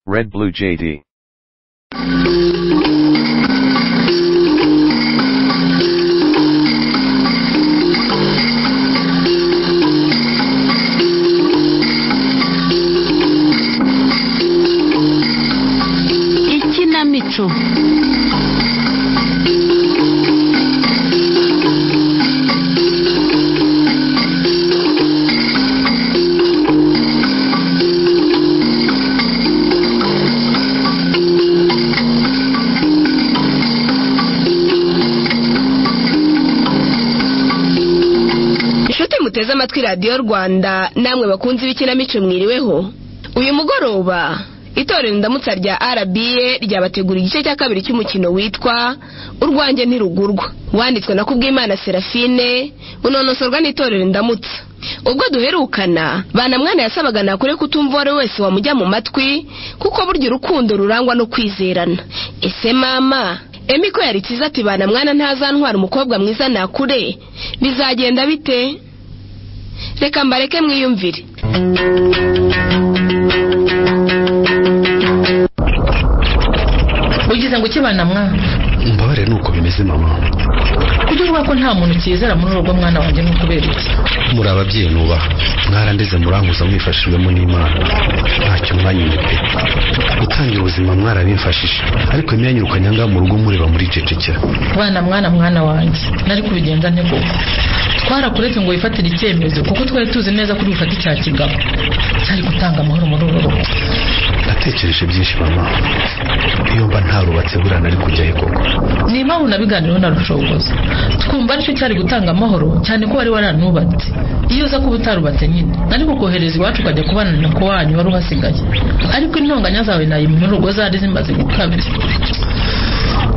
Red Blue JD. Ikinamico. Inshuti muteze amatwi Radiyo Rwanda, namwe bakunze ibikinamico, mwiriweho. Uyu mugoroba itorero Indamutsa rya RBA ryabategura igice cya kabiri cy'umukino witwa Urwanjye Ntirugurwa, wanditswe na Kubwimana Serafine, unonosorwa n'itorero Indamutsa. Ubwo duherukana, Banamwana yasabaga Nakure kutumva uwo ari wese wamujya mu matwi, kuko burya urukundo rurangwa no kwizerana. Ese mama Emi ko yari cyiza ati Banamwana ntazantwara umukobwa mwiza Nakure, bizagenda bite? Reka mbareke mwiyumvire. Ugize ngo ukibana mwana? Mbabare nuko bimeze mama. Kuki uvuga ko nta muntu ukizera muri urugo mwana wanjye ni ukubera iki? Muri ababyeyi nubaha, mwarandeze murankuza mwifashijwemo n'Imana, ntacyo mwanyimye pe. Gutangira ubuzima mwarabimfashije, ariko imyanyirukanye ngaha mu rugo mureba muri cecekera. Bana mwana mwana wanjye, nari kubigenza nte koko? Twarakuretse ngo wifatire icyemezo kuko twari tuzi neza ko uri bufate icya kigabo cyari gutanga amahoro muri uru rugo. Natekereje byinshi mama, iyo mba ntarubatse buriya nari kujyahe koko? Ni impamvu nabiganireho na Rushogoza, twumva aricyo cyari gutanga amahoro, cyane ko wari waranubatse. Iyo uza kuba utarubatse nyine nari kukohereza iwacu ukajya kubana na nyoko wanyu wari uhasigaye, ariko intonganya zawe nayo muri rugo zari zimaze gukabya.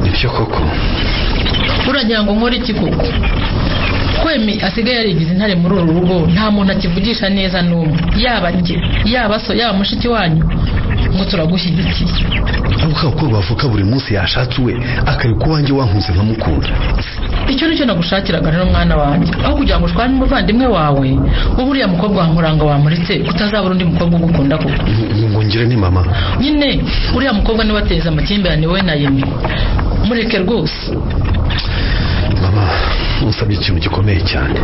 Nibyo koko. Uragira ngo nkore iki koko? Kwemi asigaye yarigize intare muri uru rugo, nta muntu akivugisha neza n'umwe, yaba njye, yaba so, yaba mushiki wanyu, ngo turagushyigikiye. Ariko ko bavuka buri munsi yashatse uwe akareka uwanjye wankunze nkamukunda. Icyo nicyo nagushakiraga rero mwana wanjye, aho kugira ngo ushwane n'umuvandimwe wawe, wowe uriya mukobwa wa Nkuranga wamuretse kutazabura undi mukobwa ugukunda koko. Ngo ngire ni mama? Nyine uriya mukobwa niwe ateza amakimbirane wowe na Yemi, mureke rwose. Mama, unsabye ikintu gikomeye cyane.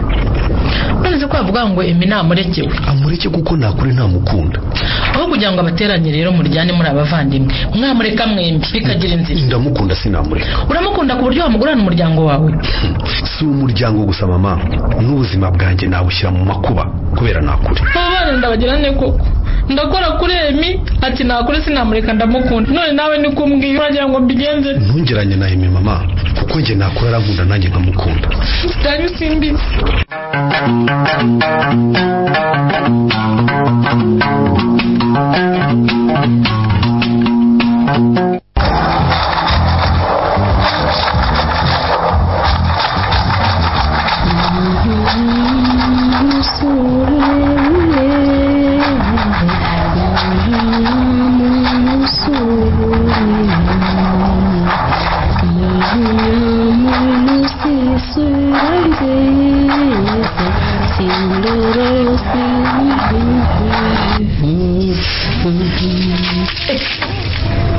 None se ko bavuga ngo Emi namurekewe? Amureke kuko Nakure ntamukunda. Aho kugira ngo abateranye rero muryane muri abavandimwe, mwamureka mwembi bikagira inzira. Ndamukunda sinamureka. Uramukunda ku buryo wamugurana umuryango wawe? Si umuryango gusa mama, n'ubuzima bwanjye nawushyira mu makuba kubera Nakure. Abo bana ndabagira ne koko? Ndakora kuri Emi ati Nakure sinamureka ndamukunda, none nawe niko umbwiye uragira ngo mbigenze? Ntungeranye na Emi mama, kuko njye Nakure arankunda nanjye nkamukunda. Danyu simbizi.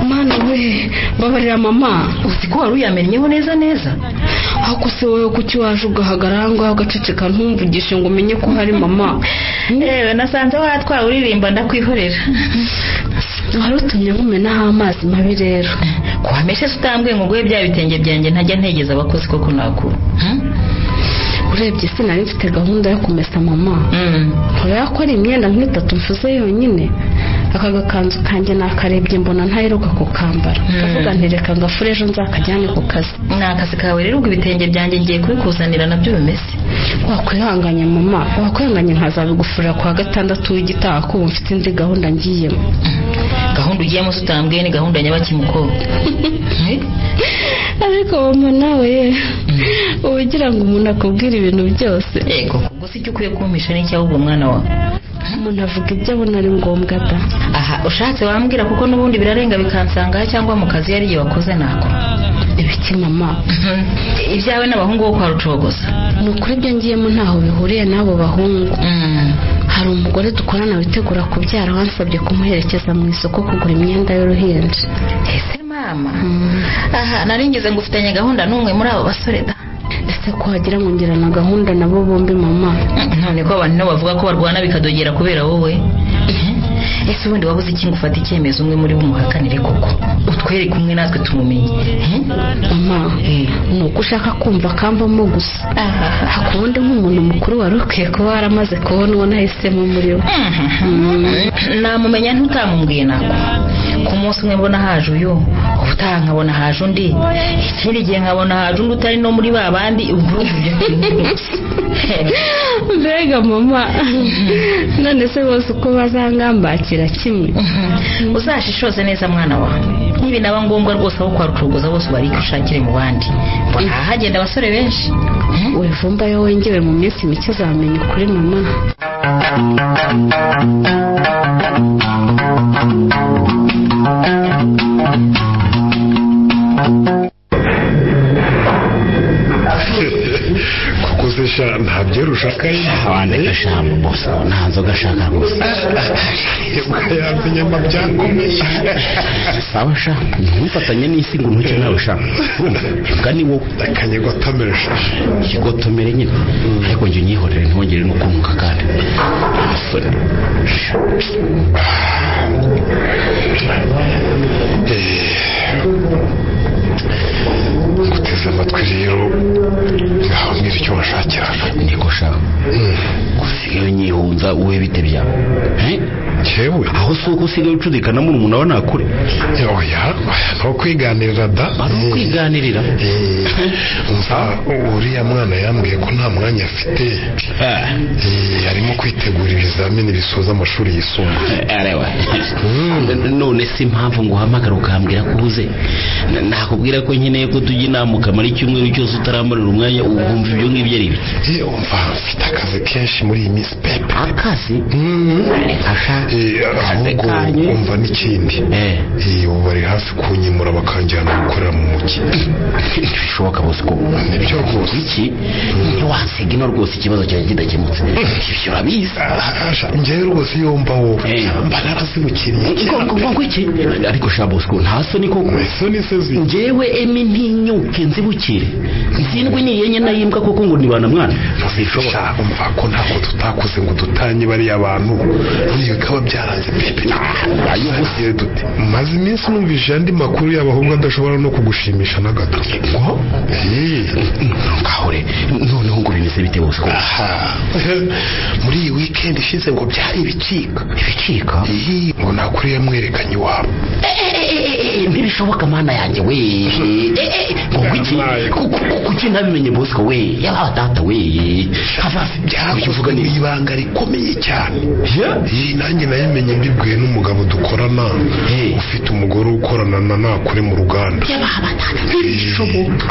Mana we, babarira mama. Uzi ko wari uyamennyeho neza neza? Ako se wowe kuki waje ugahagarara ngaho ugaceceka ntumvugishe ngo umenye ko hari mama? Yewe nasanze waratwawe uririmba ndakwihorera. Wari utumye nkumenaho amazi mabi rero. Kuhameshe se utambwiye ngo nguhe bya bitenge byanjye ntajya ntegeza abakozi koko Nakuru? Urebye sinari mfite gahunda yo kumesa mama. Ntureba ko ari imyenda nk'itatu mfuze yonyine. Aka gakanzu kanjye nakarebye mbona ntaheruka kukambara, ndavuga nti reka ngafure ejo nzakajyane ku kazi. Ni akazi kawe rero, ubwo ibitenge byanjye ngiye kubikuzanira nabyo bimeze. Wakwihanganye mama, wakwihanganye nkazabigufurira kwa gatandatu w'igitaha ko ubu mfite indi gahunda ngiyemo. Gahunda ugiyemo se utambwiye ni gahunda nyabaki mukobwa? Ariko mama nawe uba ugira ngo umuntu akubwire ibintu byose. Yego, gusa icyo ukwiye kumpisha ni icy'ahubwo mwana wawe. Umuntu avuga ibyo abona ari ngombwa da. Aha ushatse wambwira kuko n'ubundi birarenga bikansangaho cyangwa mu kazi yari igihe wakoze nako. Ibiki mama? Ibyawe n'abahungu bo kwa Rucogoza. Ni ukuri ibyo ngiyemo ntaho bihuriye n'abo bahungu. Hari umugore dukorana witegura kubyara wansabye kumuherekeza mu isoko kugura imyenda y'uruhinja. Ese mama, aha naringeze ngo ufitanye gahunda n'umwe muri abo basore da? Ese ko wagira ngo ngirana gahunda nabo bombi mama? None ko abantu nabo bavuga ko barwana bikadogera kubera wowe. Ese ubundi wabuze iki ngo ufate icyemezo umwe muri bo umuhakanire koko? Utwereke umwe natwe tumumenye. Mama, ni uko ushaka kumva kamvamo gusa. Hakubundi nk'umuntu mukuru wari ukwiye kuba waramaze kubona uwo nahisemo muri we. Namumenya ntutamubwiye nako. Ku munsi umwe mbona haje uyu, ubutaha nkabona haje undi, ikindi gihe nkabona haje undi utari no muri ba bandi. Mbega mama, none se bose uko bazangambakira kimwe? Uzashishoze neza mwana wawe, niba naba ngombwa rwose aho kwa Rucogoza bose barike ushakire mu bandi. Mbona hagenda abasore benshi. Wivumba yo wengewe mu minsi mike uzamenya ukuri mama. Kuko se sha ntabyo rushaka wandeka shambo bose nta nzoga ashaka rwose. Yamenya byakomeye. Sawa sha, ntufatanye n'isi ngo ntuke nawe sha. Urumva ni wowe akanyegotomere sha. Igotomere nyine. Ariko njye unyihorere ntongere no kunka kandi. Guteze amatwi rero ngaho mbwira icyo washakiraga. Niko sha, usigaye unyihunza wowe bite byawe? Cyewe aho si uko usigaye ucudikana murumuna wa nakure? Oya, no kwiganirira da. No kwiganirira. Umva uriya mwana yambwiye ko nta mwanya afite. Arimo kwitegura ibizamini bisoza amashuri yisumbuye. Arewa. None si impamvu ngo uhamagara ukambwira ko uhuze? Nakubwira ko nkeneye ko tujya inama ukamara icyumweru cyose utarambarira umwanya ukumva ibyo ngibyo ari ibiki? Umva mfite akazi kenshi muri iyi minsi pepe. Akazi? Ahubwo umva n'ikindi, ubu bari hafi kunyimura bakanjyana gukorera mu mujyi. Ntibishoboka bose ko nibyo rwose. Iki ntiwansiga ino rwose, ikibazo cyanjye kidakemutse. Ibyo urabizi. Njyewe rwose iyo mba wowe mba narazibukiriye. Ngo iki? Ariko sha Bosco nta soni koko. Soni se zi njyewe emi ntinyuke nzibukire nzindwi niyenye nayimbwa koko ngo nibana mwana. Ntibishoboka. Umva ko ntako tutakoze ngo dutanye bariya bantu bikaba byaranze pepe. Ayo gusiye dute? Maze iminsi numvise andi makuru yabo ahubwo adashobora no kugushimisha na gato. Ngo? Ngahore noneho ngo bimeze bite bose ko? Muri iyi weekend ishize ngo byari ibicika. Ibicika? Ngo nakuri yamwerekanye iwabo. Ntibishoboka mana yanjye we. Ngo iki? Kuki ntabimenye Bosco we? Yaba data we. Byavuga ni ibanga rikomeye cyane. Nanjye nayimenye mbibwiwe n'umugabo dukorana ufite umugore ukorana na nakure mu ruganda. Ntibishoboka,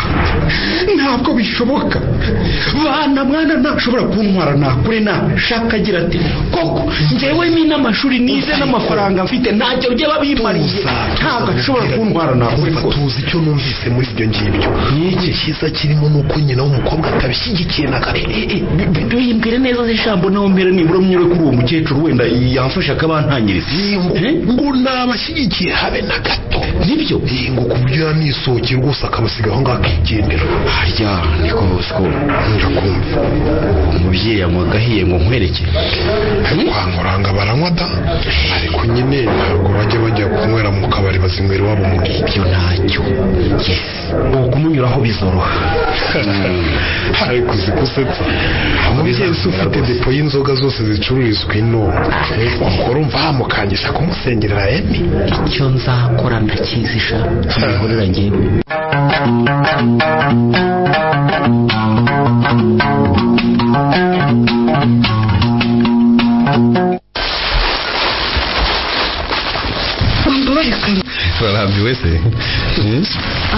ntabwo bishoboka. Bana mwana ntashobora kuntwara nakure nashaka agira ati koko njyewe mi n'amashuri nize n'amafaranga mfite ntacyo bijya babimariye, ntabwo ashobora kuntwara nakure. Tuzi icyo numvise muri ibyo ngibyo. Iki cyiza kirimo nuko nyina w'umukobwa atabishyigikiye na gato. Bimbwire neza ijambo naho mbere nibura mnyure kuri uwo mukecuru wenda yamfasha akabantangiriza. Ngo nabashyigikiye habe na gato. Nibyo? Ngo ku buryo yanisohokeye rwose akabasiga aho ngaho akigendera. Harya niko Bosco ndakumva. Umubyeyi anywa agahiye ngo nkwereke. Kwa Nkuranga baranywa da, ariko nyine ntabwo bajya bajya kunywera mu kabari, bazinywera iwabo mu rugo. Ibyo ntacyo. Yes, ubu kumunyuraho bizoroha. Ariko uzi ko usetsa. Umubyeyi se ufite depo y'inzoga zose zicururizwa ino, ubwo urumva hamukangisha kumusengerera emi? Icyo nzakora ndakizi sha, mbihorera njyewe. Urarambiwe se?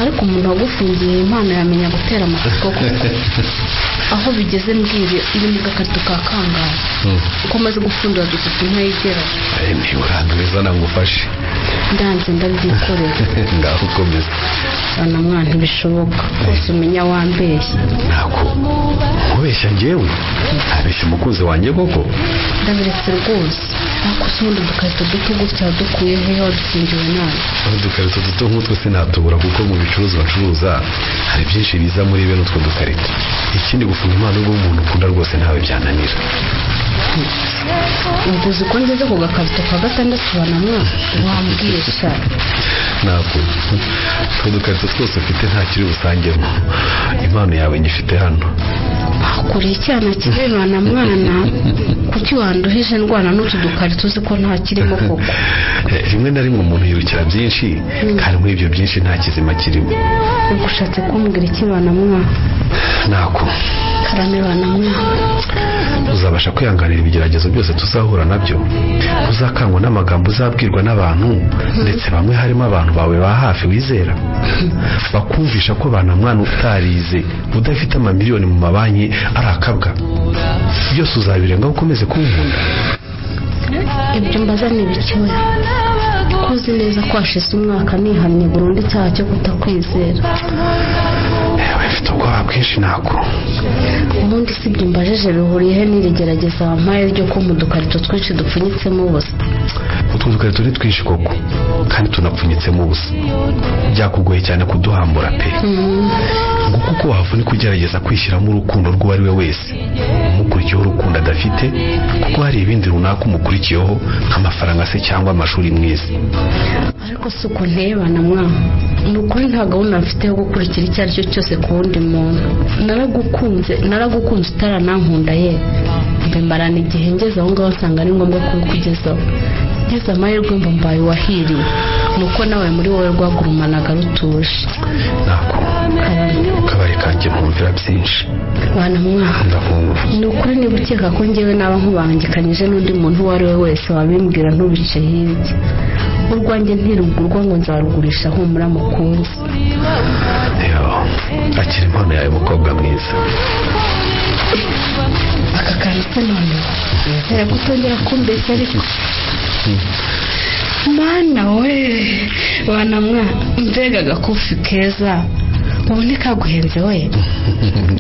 Ariko umuntu wagufungiye impano yamenya gutera amatsiko koko. Aho bigeze mbwire iri mu gakarito ka kangahe? Uko maze gupfundura dutatu ntayigera. Ntiburanduza nangufashe. Ndanze ndabyikorera. Ngaho ukomeza. Bana mwana ntibishoboka. Rwose umenya wambeshye. Nako. Nkubeshya njyewe? Ntabeshya umukunzi wanjye koko? Ndabiretse rwose. Ariko se ubundi udukarito duto gutya dukuye hehe wadukingiwe nabi? Udukarito duto nk'utwo sinatubura kuko mu bicuruzwa ncuruza hari byinshi biza muri bene utwo dukarito. Ikindi gufunga impano rw'umuntu ukunda rwose ntawe byananira. Ubwo uzi ko ngeze ku gakarito ka gatandatu bana mwana wambwiye sha. Ntabwo utwo dukarito twose ufite nta kiri busangemo. Impano yawe nyifite hano. Bakuriye icyana kibi bana mwana, kuki wanduhije ndwana n'utu dukarito uzi ko nta kirimo koko? Rimwe na rimwe umuntu yirukira byinshi kandi muri ibyo byinshi nta kizima kirimo. Ubwo ushatse kumbwira iki bana mwana? Nako. Karame bana mwana. Uzabasha kwihanganira ibigeragezo byose tuzahura nabyo. Uzakangwa n'amagambo uzabwirwa n'abantu, ndetse bamwe harimo abantu bawe ba hafi wizera. Bakumvisha ko bana mwana utarize, udafite amamiliyoni mu mabanki ari akabwa. Byose uzabirenga ukomeze kunkunda. Ibyo mbaza ni ibiki we? Ko uzi neza ko hashize umwaka nihannye burundu icyaha cyo kutakwizera. Ewe mfite ubwoba bwinshi nako. Ubundi si ibyo mbajije bihuriye he n'iri gerageza wampaye ryo ko mu dukarito twinshi dupfunyitsemo ubusa? Utwo dukarito ni twinshi koko kandi tunapfunyitsemo ubusa. Byakugoye cyane kuduhambura pe. Nguko uko wavunika ugerageza kwishyiramo urukundo rw'uwo ari we wese. Umukurikiyeho urukundo adafite kuko hari ibindi runaka umukurikiyeho nk'amafaranga se cyangwa amashuri mwiza. Ariko si uko ntebana mwana. Ni ukuri nta gahunda mfite yo gukurikira icyo ari cyo cyose ku wundi muntu. Naragukunze utaranankunda ye. Mbimarana igihe ngeze aho ngaho nsanga ari ngombwa kubikugezaho. Ngeze amahirwe mba mbaye uwahiriwe. Nuko nawe muri wowe rwagurumanaga rutuje. Nako. Kabari kanjye nkumvira byinshi. Bana mwana. Ndakumva. Ni ukuri niba ukeka ko njyewe naba nkubangikanyije n'undi muntu uwo ari we wese wabimbwira ntubice hirya. Urwanjye ntirugurwa ngo nzarugurisha humura mukunzi. Yo, akira impano yawe mukobwa mwiza. Aka kantu se none nizere ko utongera kumbeshya ariko. Mana we, bana mwana, mbega agakufi keza. Ubu kaguhenze we?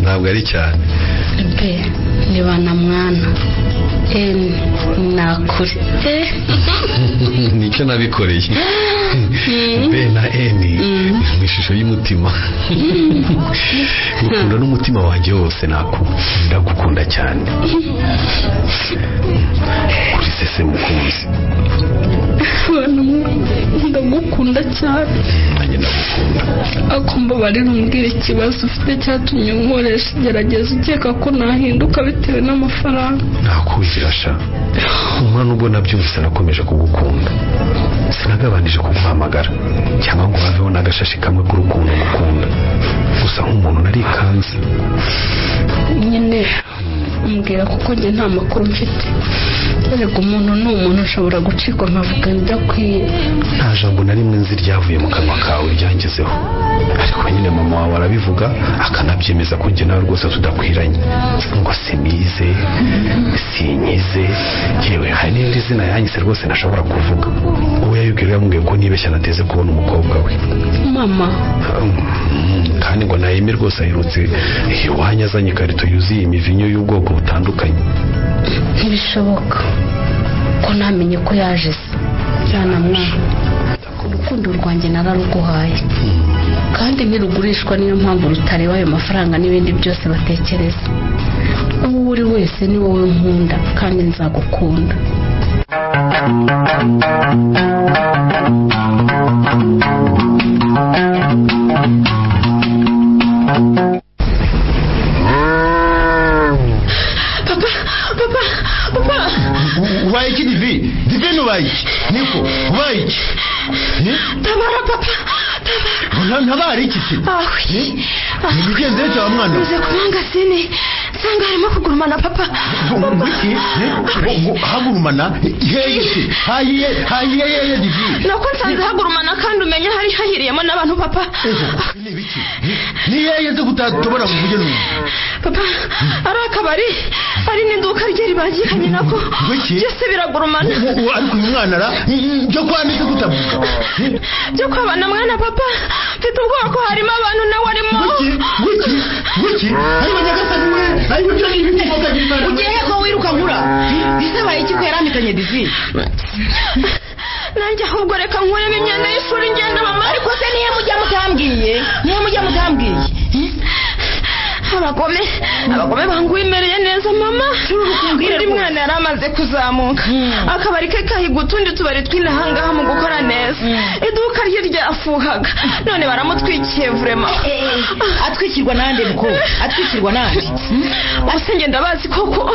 Ntabwo ari cyane. B ni bana mwana. N nakuri. Nicyo nabikoreye. B na N mu ishusho y'umutima. Gukunda n'umutima wanjye wose nako. Ndagukunda cyane. Kuri sese mukunzi. Ndagukunda cyane. Nanjye ndagukunda. Akumbabarira umbwira ikibazo ufite cyatumye unkoresha igerageza ukeka ko nahinduka bitewe n'amafaranga. Nakugira sha. Umwana ubwo nabyumvise nakomeje kugukunda. Sinagabanije kuguhamagara cyangwa ngo haveho n'agashashi kamwe k'urukundo ngukunda. Gusa nk'umuntu narikanze. Nyine mbwira kuko njye nta makuru mfite. Erega umuntu ni umuntu ushobora gucikwa nkavuga ibidakwiye. Nta jambo na rimwe nzi ryavuye mu kanwa kawe ryangezeho. Ariko nyine mama wawe arabivuga akanabyemeza ko njye nawe rwose tudakwiranye. Ngo sinize, sinkize, yewe hari n'irindi zina yanyise rwose ntashobora kuvuga. Uwo yabibwiye yamubwiye ko nibeshya nateze kubona umukobwa we. Mama. Kandi ngo nayime rwose aherutse iwanyu azanye ikarito yuzuye imivinyo y'ubwoko butandukanye. Ntibishoboka ko namenye ko yaje se. Bana mwana, urukundo rwanjye nararuguhaye kandi ntirugurishwa, niyo mpamvu rutareba ayo mafaranga n'ibindi byose batekereza. Uwo uri wese ni wowe nkunda kandi nzagukunda. Papa, papa, papa. Ubaye iki Divi? Divi ubaye iki? Niko, ubaye iki? Tabara papa, tabara. Ntabara iki se? Nibigenze bite wa mwana? Uze kumanga sini. Nsanga harimo kugurumana papa. Iki? Hagurumana? Hehe se? Hayiye, hayiye yeye Divi. Nako nsanze hagurumana kandi umenya hari hahiriyemo n'abantu papa. Ni biki? Ni yeye nze kutatobora kuvuge n'ubu. Papa, ari akabari, ari n'iduka rye ribagikanye nako. Byose biragurumana. Ariko uyu mwana ra byo kwanditse kutavuga. Byo kwabana mwana papa, mfite ubwoba ko harimo abantu nawe arimo. Wiki? Ariko nyagasani we, ariko byo ni ibiki kokagira Imana. Ugiye ko wiruka nkura? Bisabaye iki ko yaramikanye divi? Nanjye ahubwo reka nkuremo imyenda y'ishuri ngenda mama. Ariko se niyo mujya mutambwiye? Niyo mujya mutambwiye? Abagome bangwimereye neza mama. Undi mwana yari amaze kuzamuka. Akabari ke kahiga utundi tubari tw'inahangaha mu gukora neza. Iduka rye ryafuhaga. None baramutwikiye vrema. Atwikirwa nande mukobwa? Atwikirwa nande? Ase ngenda bazi koko.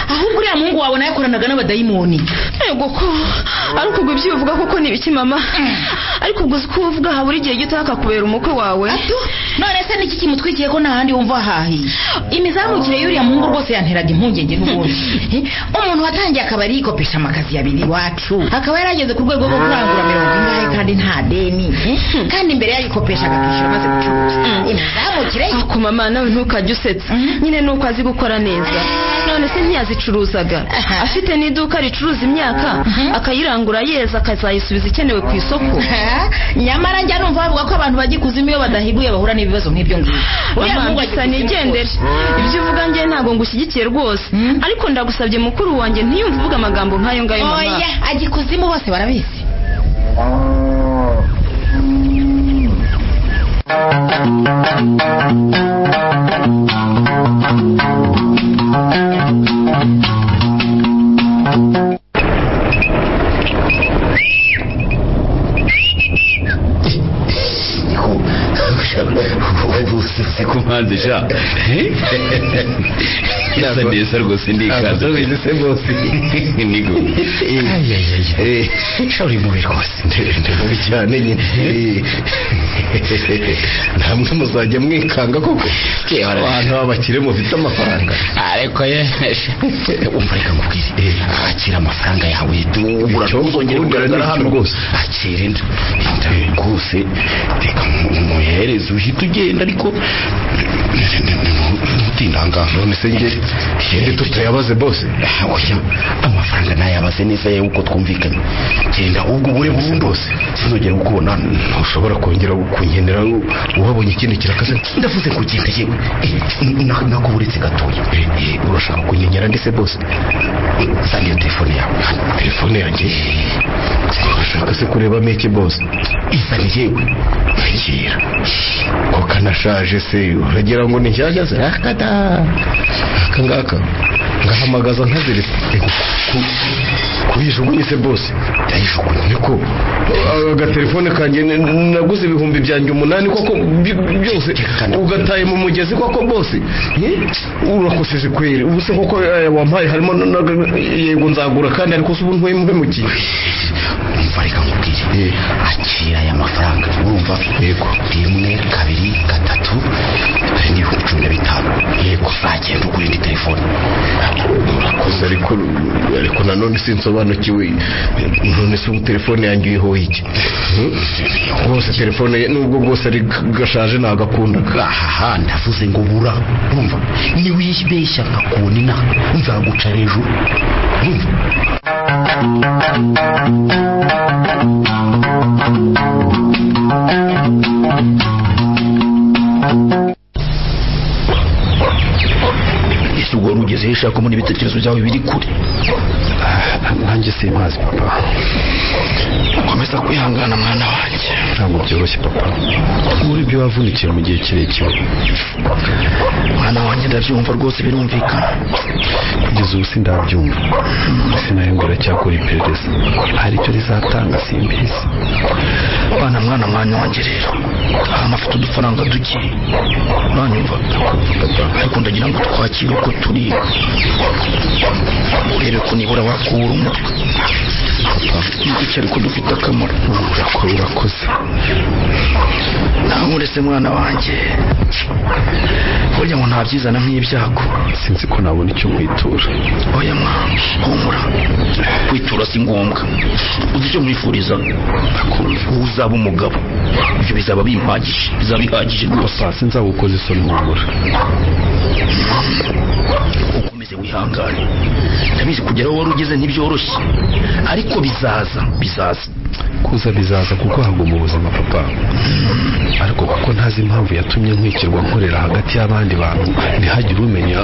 Ahubwo uriya muhungu wawe nawe yakoranaga n'abadayimoni. Yego ko. Ariko ubwo ibyo uvuga koko ni ibiki mama? Ariko ubwo uko uvuga habura igihe gito akakubera umukwe wawe. None se niki kimutwikiye ko nahandi wumva hahiye? Imizamukire y'uriya muhungu rwose yanteraga impungenge n'ubundi. Umuntu watangiye akabari yikopesha amakazi abiri iwacu, akaba yarageze ku rwego rwo kurangura 40 kandi nta deni, kandi imbere yayikopesha akakishyura amaze gucuruza. Imizamukire ye. Ako mama nawe ntukajye usetsa. Nyine nuko azi gukora neza. None se ntiyazicuruzaga? Afite n'iduka ricuruza imyaka, akayirangura yeza akazayisubiza ikenewe ku isoko. Nyamara njya numva bavuga ko abantu bajya ikuzimu iyo badahiguye bahura n'ibibazo nk'ibyo ngibyo. Mama gusa nigendere. Ibyo uvuga njye ntabwo ngushyigikiye rwose. Ariko ndagusabye mukuru wanjye ntiyumve uvuga amagambo nk'ayo ngayo mama. Oya, ajya ikuzimu bose barabizi. Sikumanze sha. Nasa neza rwose ndikaza. Ntabwo bose. Nigo. Sha uri mubi rwose. Ndi mubi cyane nyine. Namwe muzajya mwikanga koko. Abantu b'abakire mufite amafaranga. Ariko ye umva reka nkubwire. Akira amafaranga yawe. Ntuzongere kugaragara hano rwose. Akira inda. Rwose reka muhereze uhite ugenda ariko ntutinda. None se nge gende tutayabaze bose. Oya, amafaranga nayabaze neza yewe uko twumvikanye. Genda ahubwo ubure burundu bose. Sinzongera kukubona. Ntushobora kongera kunkenera uhabonye ikindi kirakaze. Ndavuze ngo genda yewe. Nakuburetse gatoya. Urashaka kunyenyera ndetse bose. Zana iyo telefone yawe. Telefone yanjye? Urashaka se kureba meke bose? Izane yewe. Ngira. Ko kanashaje se uragira ngo ni nshyashya se? Akata. Aka ngaka ngahamagaza nkaziritse. Kuyijugunye se bose? Ndayijugunye. Niko agatelefone kanjye naguze 8,000 koko byose ugataye mu mugezi koko bose. Urakoseje kweri. Ubu se koko wampaye harimo yego nzagura kandi ariko se ubu ntuhemukiye. Umva reka nkubwire. Akira aya mafaranga urumva? Yego. 1 2 3 ni 15,000. Yego uzagenda ugura indi telefone. Urakoze ariko nanone sinsobanukiwe. None se ubu telefone yanjye uyihoye iki? Rwose telefone nubwo bwose ari gashaje nagakundaga. Aha ndavuze ngo bura. Urumva? Niwibeshya nkakubona inaha nzaguca hejuru. Urumva? Ese ubwo wari ugeze he shaka mbona ibitekerezo byawe biri kure? Nanjye simpazi papa. Komeza kwihangana mwana wanjye. Ntabwo byoroshye papa. Uri ibyo wavunikira mu gihe kirekire. Mwana wanjye ndabyumva rwose birumvikana. Kugeza ubu sindabyumva. Sinayo ngo iracyakora iperereza. Hari icyo rizatanga simbizi. Bana mwana wanjye rero. Ahantu afite udufaranga duke. Uranyumva? Ariko ndagira ngo twakire uko turi. Urebe ko nibura wakura umutwe. Ni ariko dufite akamaro. Urakoze. Nawe uretse mwana wanjye, burya ngo ntabyizana nk'ibyago. Sinzi ko nabona icyo nkwitura. Oya mwana, humura, kwitura si ngombwa. Uzi icyo nkwifuriza? Uzaba umugabo, ibyo bizaba bimpagije, bizaba bihagije rwose. Papa, sinzagukoza isoni, humura. Ukomeze wihangane, ndabizi kugera aho wari ugeze ntibyoroshye, ariko bizaza, bizaza. Kuza bizaza kuko haguma ubuzima papa. Ariko kuko ntazi impamvu yatumye nkwikirwa nkorera hagati y'abandi bantu, ntihagire umenya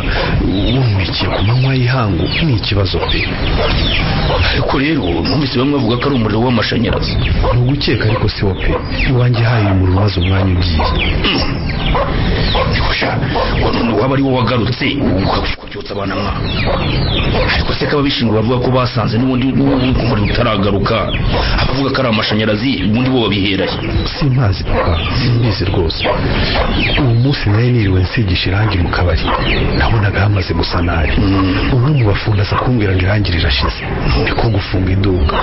unkwikiye ku manywa y'ihangu, ni ikibazo pe. Ariko rero numvise bamwe bavuga ko ari umuriro w'amashanyarazi. Ni ugukeka ariko si wo pe. Iwanjye haye umuriro maze umwanya ugiye. Niko sha, waba ari wo wagarutse ukabyutsa abana mwa. Ariko se kaba bishinzwe bavuga ko basanze n'ubundi umuriro utaragaruka, abavuga ko ari amashanyarazi ubundi bo babiheraye. Simpazi papa, simbizi rwose. Uwo munsi nari niriwe nsigisha irangi mu kabari, nabonaga hamaze gusa nabi. Umwe mu bafundi aza kumbwira ngo irangi rirashize, niko gufunga iduka.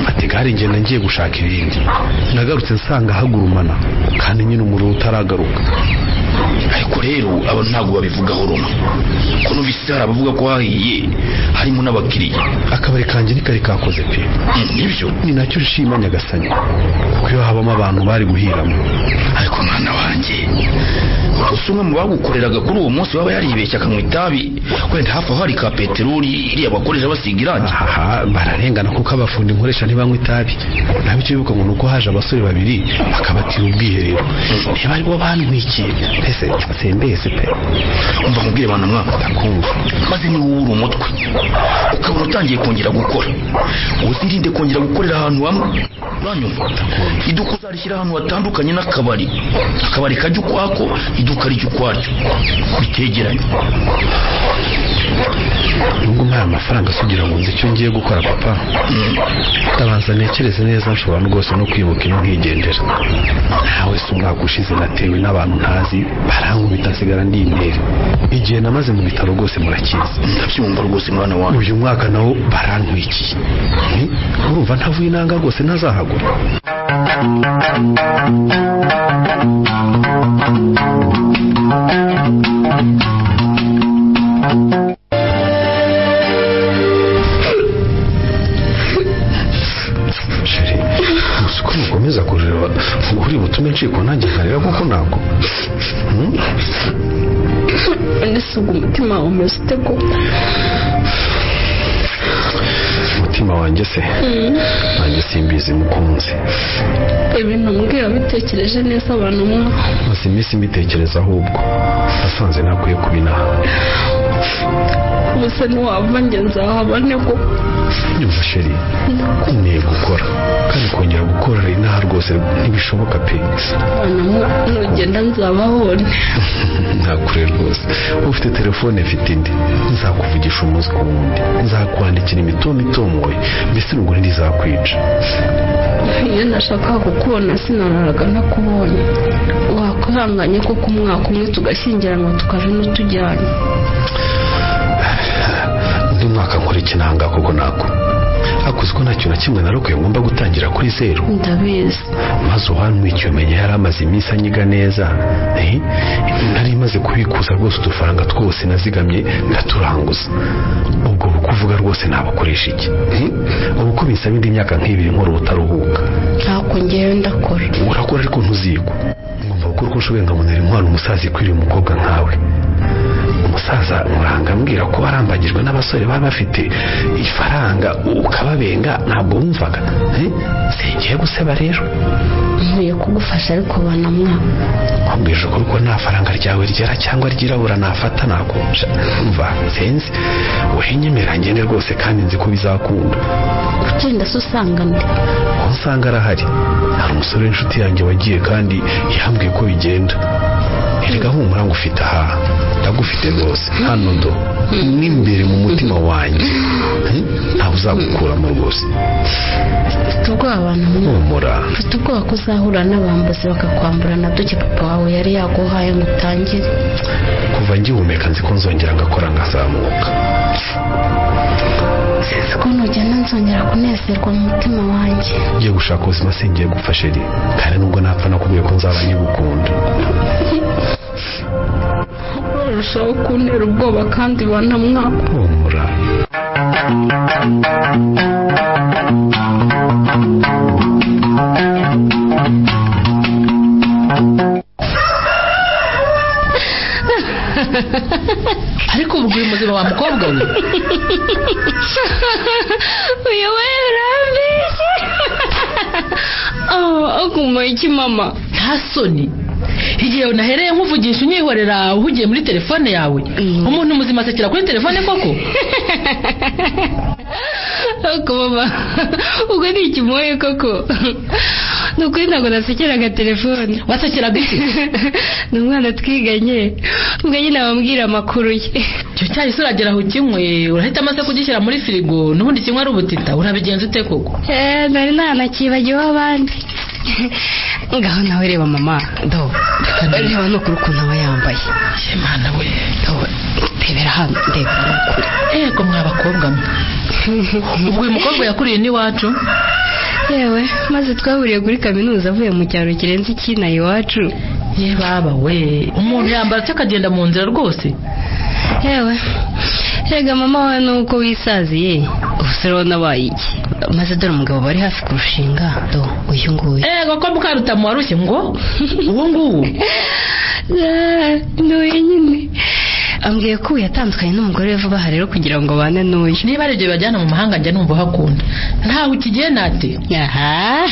Mfata igare ngenda ngiye gushaka irindi. Nagarutse nsanga hagurumana kandi nyine umuriro utaragaruka. Ariko rero aba ntabwo babivugaho rumwe, ko numvise hari abavuga ko hahiye harimo n'abakiriya. Akabari kanjye ntikari kakoze pe. Nibyo, ni nacyo nshima Nyagasani, kuko iyo habamo abantu bari guhiramo. Ariko mwana wanjye, gusa umwe mu bagukoreraga kuri uwo munsi waba yaribeshye akanywa itabi, wenda hafi aho hari ka peteroli iriya bakoresha basiga irangi. Aha bararengana kuko abafundi nkoresha ntibanywa itabi. Naho icyo bibuka ngo nuko haje abasore babiri bakabatira ubwiherero, niba aribo bantwikiye mbese sembese pe. Umva nkubwire bana mwa, ndakumva. Maze niba ubura umutwe ukabona utangiye kongera gukora, uzirinde kongera gukorera ahantu hamwe. Uranyumva? Iduka uzarishyira ahantu hatandukanye n'akabari. Akabari kajya ukwako, iduka rijya ukwaryo, bitegeranye. Nubwo mpaye amafaranga sugira ngo nzi icyo ngiye gukora papa, ndabanza ntekereze neza, nshobora rwose no kwibuka ino nkigendera. Nawe si umwaka ushize natewe n'abantu ntazi barankubita nsigara ndi intere. Igihe namaze mu bitaro rwose murakizi. Ndabyumva rwose mwana wanjye. Uyu mwaka nawo barantwikiye. Urumva ntavuye inanga rwose ntazahagura. Sheri, gusa uko mukomeza kureba uri butume ncikwa nanjye nkarira kuko ntabwo. Ese ubwo umutima wawe umeze ute koko? Umutima wanjye se? Nanjye simbizi mukunzi. Ibintu mbwira bitekereje neza abantu mwa. Maze iminsi mbitekereza ahubwo nasanze nakwiye kubinaha. Ubuse ntiwava njye nzahaba nte koko? Nyumva sheri, nkeneye gukora kandi kongera gukorera inaha rwose ntibishoboka pe. Nugenda nzabaho nte? Ntakure rwose, ufite telefone mfite indi, nzakuvugisha umunsi ku wundi, nzakwandikira imitoma itomoye, mbese urugore ntizakwica. Iyo nashakaga kukubona sinararaga ntakubonye. Wakwihanganye koko umwaka umwe tugashyingiranwa tukava ino tujyanye. Undi mwaka nkora ikinanga koko nako. Akuzi ko nta kintu na kimwe narokoye ngomba gutangira kuri zeru. Ndabizi. Maze uwantwikiye umenya yari amaze iminsi anyiga neza. Nari maze kubikuza rwose udufaranga twose nazigamye ndaturanguza. Ubwo bukuvuga rwose nabakoresha iki? Ubu ko bisaba indi myaka nk'ibiri nkora ubutaruhuka. Ntako ngewe ndakora. Urakora ariko ntuzigwa. Ngomba gukora uko nshoboye nkabonera inkwano umusaza ikwiriye umukobwa nkawe. Umusaza muranga ambwira ko warambagijwe n'abasore baba bafite ifaranga ukababenga, ntabwo wumvaga. Singiye guseba rero. Nkwiye kugufasha ariko banamwa. Wambwije ukuri ko nta faranga ryawe ryera cyangwa ryirabura nafata nakonja. Umva sinzi, uhenyemera ngende rwose kandi nzi ko bizakunda. Kugenda se usanga nde? Aho nsanga arahari. Hari umusore w'inshuti yanjye wagiye kandi yambwiye ko bigenda. Erega humura ngo ufite aha, ndagufite rwose hano do n'imbere mu mutima wanjye, ntawe uzagukuramo rwose. Mfite ubwoba abantu, humura. Mfite ubwoba ko uzahura n'abambuzi bakakwambura na duke papa wawe yari yaguhaye ngo utangire. Kuva ngihumeka nzi ko nzongera ngakora ngazamuka. Sinzi ko nugenda nzongera kunezerwa mu mutima wanjye. Ngiye gushaka ubuzima, singiye gupfa sheri, kandi nubwo napfa nakubwiye ko nzaba nkigukunda. Urushaho kuntera ubwoba kandi banamwaka. Humura. Ariko ubu uyu muzima wa mukobwa we uyu we urambeshye. Aguma iki mama? Nta soni. Igihe unahereye nkuvugisha unyihorera uhugiye muri telefone yawe. Umuntu muzima asekera kuri telefone koko? Ariko mama, ubwo ni ikimoye koko? Ni ukuri ntabwo nasekeraga telefone. Wasekeraga iki? Ni umwana twiganye, ubwo nyine abambwira amakuru ye. Icyo cyayi se uragera aho ukinywe, urahita amaze kugishyira muri firigo, n'ubundi kimwe ari ubutita, urabigenza ute koko? Nari nanakibagiweho abandi. Ngaho nawe reba mama, do reba nukuri ukuntu aba yambaye. Imana we, do ndebera hano, ndebera nukuri. Ego mwa bakobwa mwe, ubwo uyu mukobwa yakuriye n'iwacu? Yewe, maze twahuriye kuri kaminuza avuye mu cyaro kirenze ikina iwacu. Ye baba we, umuntu yambara atyo akagenda mu nzira rwose. Yewe, rega mama wawe nuko wisaziye, ubu urabona abaye iki? Maze dore umugabo bari hafi kurushinga, do uyu nguyu. Ego ko Mukarutamu warushye ngo uwo nguwo? N'uyu nyine. Ambwiye ko yatandukanye n'umugore we vuba aha rero kugira ngo abane n'uyu. Niba ari ibyo bibajyana mu mahanga njya numva uhakunda. Ntawe ukigiye nate. Aha.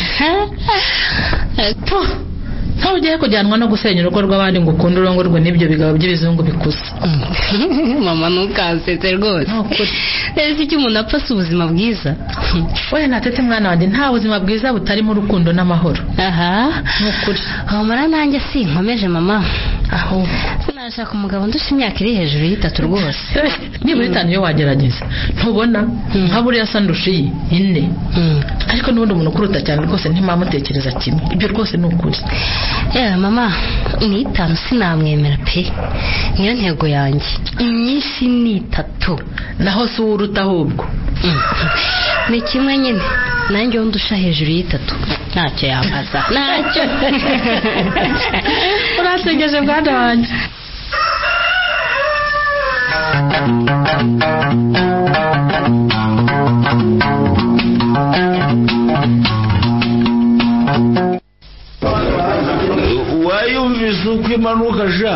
Ntawe ugiye kujyanwa no gusenya urugo rw'abandi ngo ukunde urongorwe n'ibyo bigabo by'ibizungu bikuze. Mama ntukansetse rwose. Ese icyo umuntu apfa si ubuzima bwiza? Oya natete mwana wanjye, nta buzima bwiza butarimo urukundo n'amahoro. Aha. Nukuri. Humura nanjye sinkomeje mama. Ahubwo sinashaka umugabo ndusha imyaka iri hejuru y'itatu rwose. Nibura itanu iyo wagerageza. Ntubona nka buriya asa ndusha iyi ine. Ariko n'ubundi umuntu ukuruta cyane rwose ntimamutekereza kimwe. Ibyo rwose ni ukuri. Yewe mama, ni itanu sinamwemera pe. Niyo ntego yanjye. Imyinshi ni itatu. Naho si uruta ahubwo. Ni kimwe nyine. Nanjye ndusha hejuru y'itatu. Ntacyo yambaza. Ntacyo. Urasegeje bwana wanjye. Wayumvise uko imanuka sha?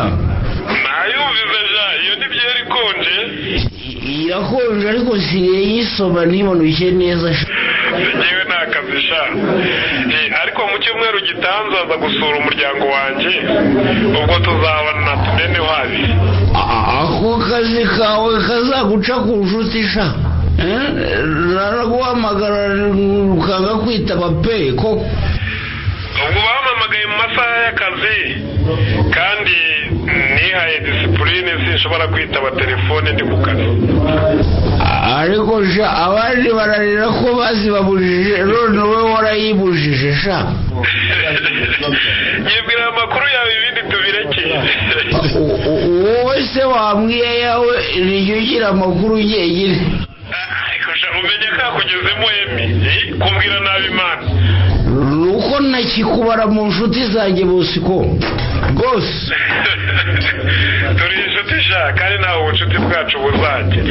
Nayumvise sha, iyo ni byeri ikonje. Irakonje ariko siyisoma ntimanuke neza sha. Njyewe nta kazi sha. Ariko mu cyumweru gitanze aza gusura umuryango wanjye, ubwo tuzabona tumeneho abiri. Ako kazi kawe kazaguca ku nshuti sha. Naraguhamagara ukanga kwitaba pe koko. Ubwo bampamagaye mu masaha y'akazi kandi nihaye disipurine, sinshobora kwitaba telefone ndi ku kazi. Ariko sha abandi bararira ko bazibabujije, none wowe warayibujije sha. Yibwira amakuru yawe ibindi tubirekeye. Wowe se wambwiye yawe nijya ugira amakuru njyenyine. Ariko sha umenye kakugezemo emi kumbwira nabi Imana. Nuko ntakikubara mu nshuti zanjye Bosco rwose. Turi inshuti sha, kandi ntawe ubucuti bwacu buzajya.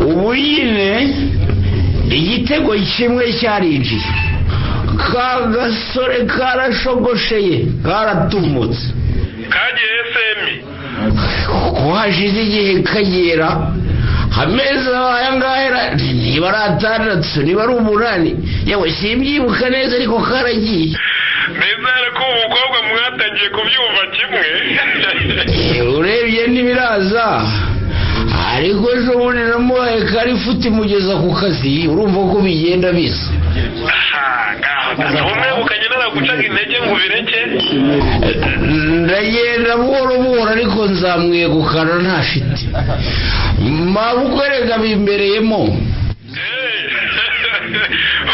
Ubu nyine igitego kimwe cyarinjiye, ka gasore karashogosheye karatumutse. Kagiye semi ko hashize igihe kagera amezi aya ngaya, niba ari atandatu niba ari umunani, yewe simbyibuka neza ariko karagiye. Nizere ko umukobwa mwatangiye kubyumva kimwe. Urebye ntibiraza, ariko ejo bundi namuhaye karifuti mugeza ku kazi, urumva ko bigenda bisa. Umwegukanye naragucaga intege ngo ubireke. Ndagenda buhoro buhoro ariko nzamwegukana ntafite mabukwe rega bimbereyemo.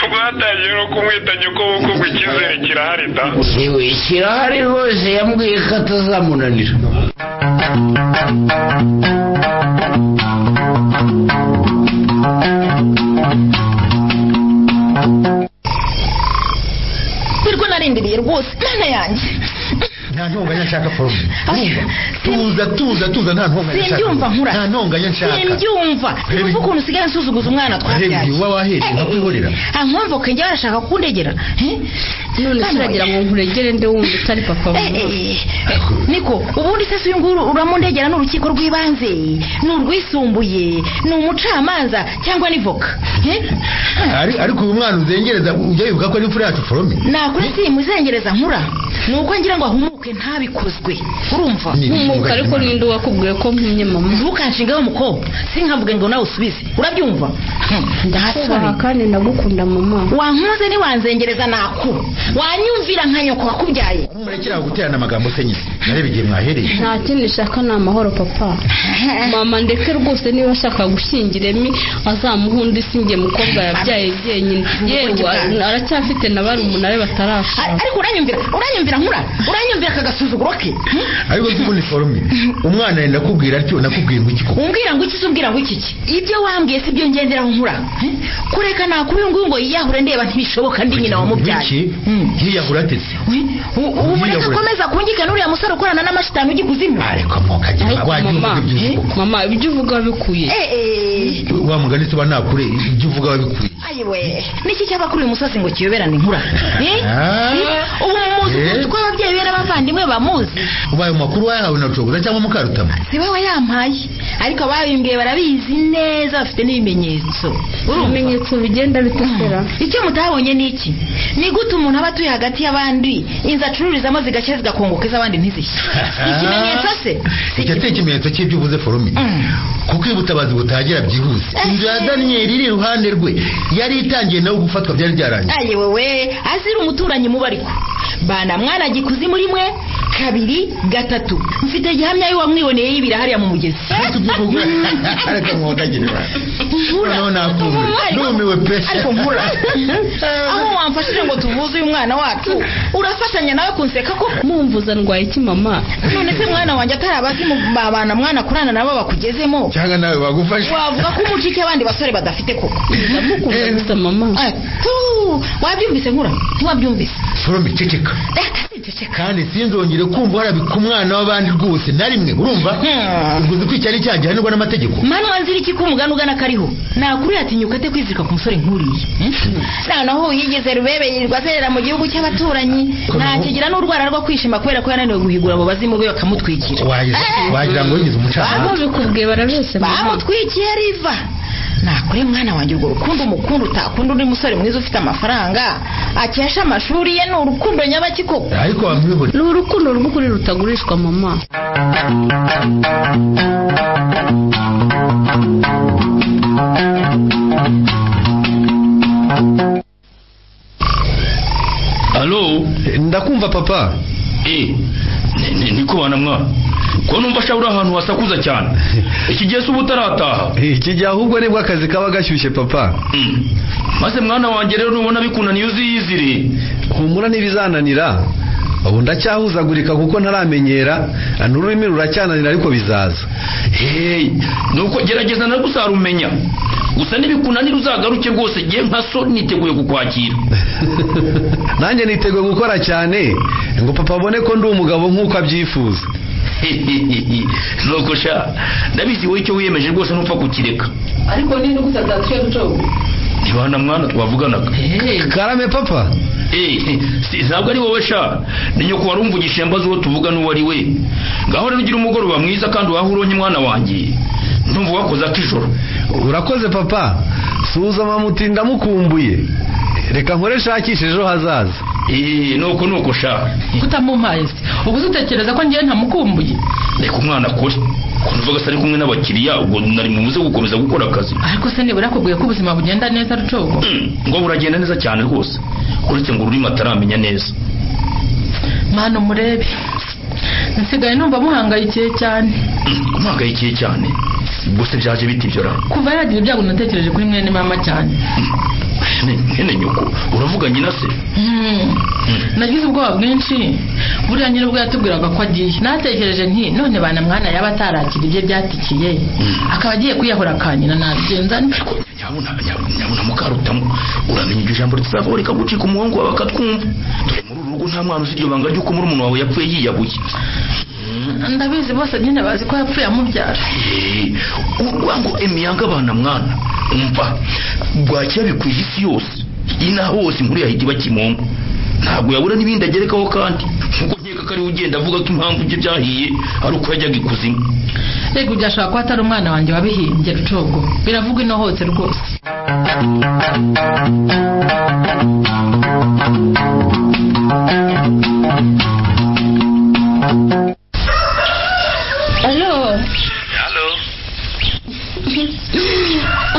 Ubwo hatangiye no kumwita nyoko kuko ngo icyizere kirahari da. Yewe kirahari rwose, yambwiye ko atazamunanira. Nirwo narindiriye rwose mwana yanjye. Nta ntonganya nshaka forume. Tuza tuza tuza, nta ntonganya nshaka. Simbyumva nkura. Nta ntonganya nshaka. Simbyumva. Uvuga ukuntu usigaye nsuzuguza umwana twabyaye. Uba wahereye nkakwihorera. Nkumva ko njye barashaka kundegera. None se uragira ngo nkuregere nde wumva utari papa wawe? Niko ubundi se uyu nguyu uramundegera n'urukiko rw'ibanze, ni urwisumbuye, ni umucamanza cyangwa ni voka? Ariko uyu mwana uzengereza ujya wibuka ko ari imfura yacu forume. Nakuri simuzengereza nkura. Nuko ngira ngo ahumuke ntabikozwe. Urumva? Humuka ariko ninde wakubwiye ko mpumye mama? Ntukanshingeho umukobwa. Sinkavuge ngo nawe usubize. Urabyumva? Ndakubaha kandi ndagukunda mama. Wankunze ntiwanzengereza nakura. Wanyumvira nka nyoko wakubyaye. Murekera guterana amagambo se nyine. Narebe igihe mwahereye. Nta kindi nshaka ni amahoro papa. Mama ndeke rwose niba ashaka gushyingira Emi azamuha undi sinjye mukobwa yabyaye jyenyine. Yewe aracyafite na barumuna be batarashaka. Ariko uranyumvira, uranyumvira nkura, uranyumvira akagasuzuguro ke. Ariko si ubundi forume. Umwana yenda kubwira atyo nakubwiye ngo iki koko? Umbwira ngo iki se umbwira ngo iki ki? Ibyo wambwiye si byo ngenderaho nkura. Kureka nakuri uyu nguyu ngo yiyahure ndeba ntibishoboka ndi nyina wamubyaye. Yiyahura atese. Ubu reka akomeza kungikana uriya musore ukorana n'amashitani ujya ikuzimu. Ariko mwokagira wajya uvuga ibyo uvuga. Mama ibyo uvuga bikuye. Wa mugani se banakure ibyo uvuga babikuye. Ayiwe niki cyaba kuri uyu musozi ngo kiyoberane inkura? Ubu muzi ko ababyeyi be n'abavandimwe bamuzi. Ubaye makuru wayahawe na Rucogoza cyangwa Mukarutama? Si we wayampaye, ariko ababimbwiye barabizi neza bafite n'ibimenyetso. Ibimenyetso bigenda bitesera. Icyo mutabonye ni iki? Ni gute umuntu aba atuye hagati y'abandi inzu acururizamo zigashya zigakongoka iz'abandi ntizishye? Ikimenyetso se? Icyo si ikimenyetso cy'ibyo uvuze forume. Kuko iyo ubutabazi butagera byihuse inzu ya Daniel iri iruhande rwe yari itangiye nawe gufatwa byari byarangiye. Ayewewe azira umuturanyi mubi ariko bana mwana gikuzi muri mwe kabiri gatatu mfite gihamya y'uwamwiboneye yibira hariya mu mugezi. Numiwe pe. Ariko nkura aho wamfashije ngo tuvuze uyu mwana wacu urafatanya nawe kunseka ko mumvuza ndwaye iki mama? None se mwana wanjye atarabazi babana mwana kurana nabo bakugezemo cyangwa nawe bagufashe wavuga ko umucike abandi basore badafite koko? Ndamukunda gusa mama. Wabyumvise nkura? Ntiwabyumvise? Forume ceceka. Kandi sinzongere kumva warabika umwana w'abandi rwose na rimwe urumva? Ubwo uzi ko icyari cyagihanirwa n'amategeko. Mwana nzira iki ko umugani ugana kariho? Nakuri yatinyuka ate kwizirika ku musore nkuriye? Noneho yigeze rubebe yirirwa azerera mu gihugu cy'abaturanyi. Ntakigira n'urwara rwo kwishima kubera ko yananiwe guhigura abo bazimu be bakamutwikira. Wagira ngo yigize umucamanza. Babikubwiye barabeshya. Bamutwikiye riva. Nakure mwana wanjye urwo rukundo umukunda utakunda undi musore mwiza ufite amafaranga akesha amashuri ye ni urukundo nyabaki koko? Ariko wamwihorera. Ni urukundo rw'ukuri rutagurishwa mama. Alo, ndakumva papa. Niko bana mwana. Ko numva sha uri ahantu hasakuza cyane. Iki gihe se ubutarataha? Iki gihe ahubwo nibwo akazi kaba gashyushye papa. Maze mwana wanjye rero nubona bikunaniye uziyizire. Humura ntibizananira. Ubu ndacyahuzagurika kuko ntaramenyera, n'ururimi ruracyananira ariko bizaza. Hey, nuko gerageza na gusarumenya. Gusa nibikunanira uzagaruke rwose giye nka so niteguye kukwakira. Nanjye niteguye gukora cyane ngo papa abone ko ndi umugabo nk'uko abyifuza. Nuko sha ndabizi wowe icyo wiyemeje rwose ntupfa kukireka. Ariko ninde ugusatatiye Rucogo? Ntibana mwana twavuganaga. Karame papa. Ntabwo ari wowe sha, ni nyoko warumvugisha mbaza uwo tuvuga n'uwo ari we. Ngaho rero ugira umugoroba mwiza kandi waho uronye mwana wanjye. Ndumva wakoze akijoro. Urakoze papa. Suza mama uti ndamukumbuye. Reka nkore shakishe ejo hazaza. Nuko nuko sha. Kutamumpaye se? Ubu utekereza ko ngiye ntamukumbuye? Reka umwana akore. Ko nuvuga se ari kumwe n'abakiriya, ubwo nari mubuze gukomeza gukora akazi. Ariko se nibura akubwiye ko ubuzima bugenda neza Rucogo? Ngo buragenda neza cyane rwose, uretse ngo ururimi ataramenya neza. Mana murebe, nsigaye numva muhangayikiye cyane. Muhangayikiye cyane? Ubwo se byaje bite ibyo ra? Kuva yagira ibyago natekereje kuri mwene mama cyane. Mwene nyoko uravuga nyina se? Nagize ubwoba bwinshi. Buriya nyirubwo yatubwiraga ko agiye, natekereje nti none bana mwana yaba atarakira ibye byatikiye, akaba agiye kwiyahura kanyina, nabigenza nte? Nyabuna Mukarutamu, uramenya iryo jambo ritazava rikagucika umuhungu wawe akatwumva. Dore muri uru rugo nta mwana uzi iryo banga ry'uko murumuna wawe yapfuye yiyahuye. Ndabizi bose nyine bazi ko yapfuye amubyara. Urwango emiyanga abana mwana, umva bwacya bikwiye isi yose, ina hose inkuru yahita iba kimomo. Ntabwo yabura n'ibindi agerekaho kandi nkuko nkeka ko ari ugenda avuga ko impamvu ibyo byahiye ari uko yajyaga ikuzimu. Rego byashobora kuba atari umwana wanjye wabihimbye Rucogo, biravugwa ino hose rwose. Alo. Alo.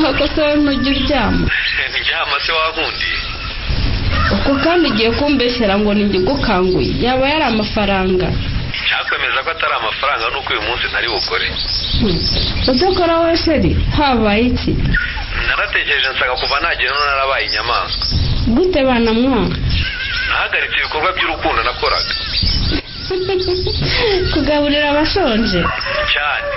Ako se wowe ntujya uryama? Ndyama se wankundiye? Uko kandi ugiye kumbeshyera ngo ninjye ugukanguye, yaba yari amafaranga. Icyakwemeza ko atari amafaranga nuko uyu munsi ntari bukore. Udakora wowe sheri, habaye iki? Naratekereje nsanga kuva nagera none narabaye inyamaswa. Gute bana mwana? Nahagaritse ibikorwa by'urukundo nakoraga. Kugaburira abashonje? Cyane.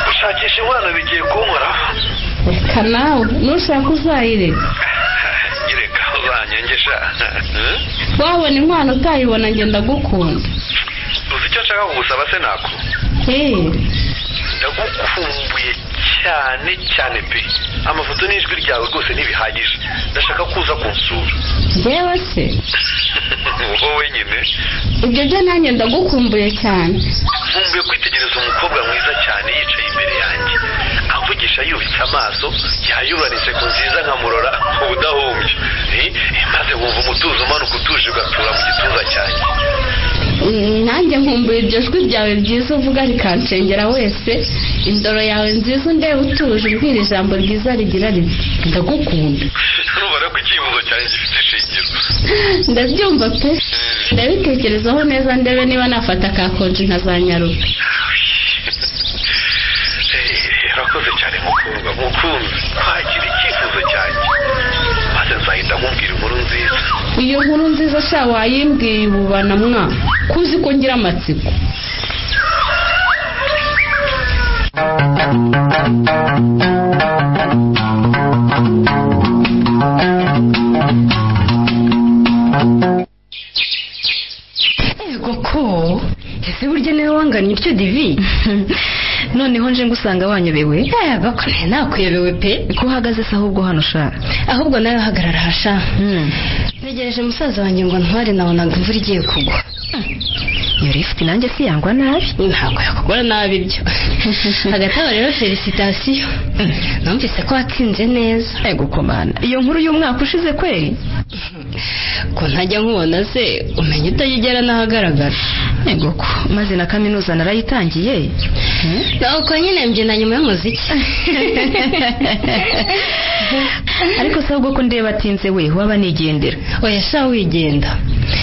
Gushakisha inkwano bigiye kunkora. Reka nawe nushaka uzayireka. Nyireka uzanyengesha. Wabona inkwano utayibona njye ndagukunda. Uzi icyo nshaka kugusaba se nako? Ndagukumbuye cyane cyane pe. Amafoto n'ijwi ryawe rwose ntibihagije. Ndashaka kuza kunsura. Njyewe se? Wowe nyine. Ibyo byo nanjye ndagukumbuye cyane. Nkumbuye kwitegereza umukobwa mwiza cyane yicaye imbere yanjye, amvugisha yubitse amaso, yayurana inseko nziza nkamurora ubudahumbya, maze nkumva umutuzo umanuka utuje ugatura mu gituza cyanjye. Nanjye nkumbuye iryo jwi ryawe ryiza uvuga rikancengera wese, indoro yawe nziza undeba utuje umbwira ijambo ryiza rigira riti ndagukunda. Urumva ko icyifuzo cyanjye gifite ishingiro. Ndabyumva pe, ndabitekerezaho neza ndebe niba nafata ka konji nkazanyaruka. Urakoze cyane mukundwa, mukunzi, kwakira icyifuzo cyanjye maze nzahita nkubwira inkuru nziza. Iyo nkuru nziza sha wayimbwiye ubu bana mwa, kuzi ko ngira amatsiko. Ego ko ese burya niwe wanganye utyo Divi? Noneho nje ngusanga wanyobewe. Yego ko nakuyobewe pe. Ko uhagaze se ahubwo hano sha? Ahubwo nawe hagarara hasha. Ntegereje musaza wanjye ngo ntware, nabonaga imvura igiye kugwa. Iyo lift nanjye si yangwa nabi. Ntabwo yakugora nabi ibyo. Hagati aho rero felicitation. Numvise ko watsinze neza. Ego komana, iyo nkuru y'umwaka ushize kweri? Ko ntajya nkubona se umenya utayigera n'ahagaragara. Ego ko maze na kaminuza narayitangiye. Nuko nyine mbyina nyuma y'umuziki. Ariko se ahubwo ko ndeba atinze we waba nigendera. Oya sha wigenda.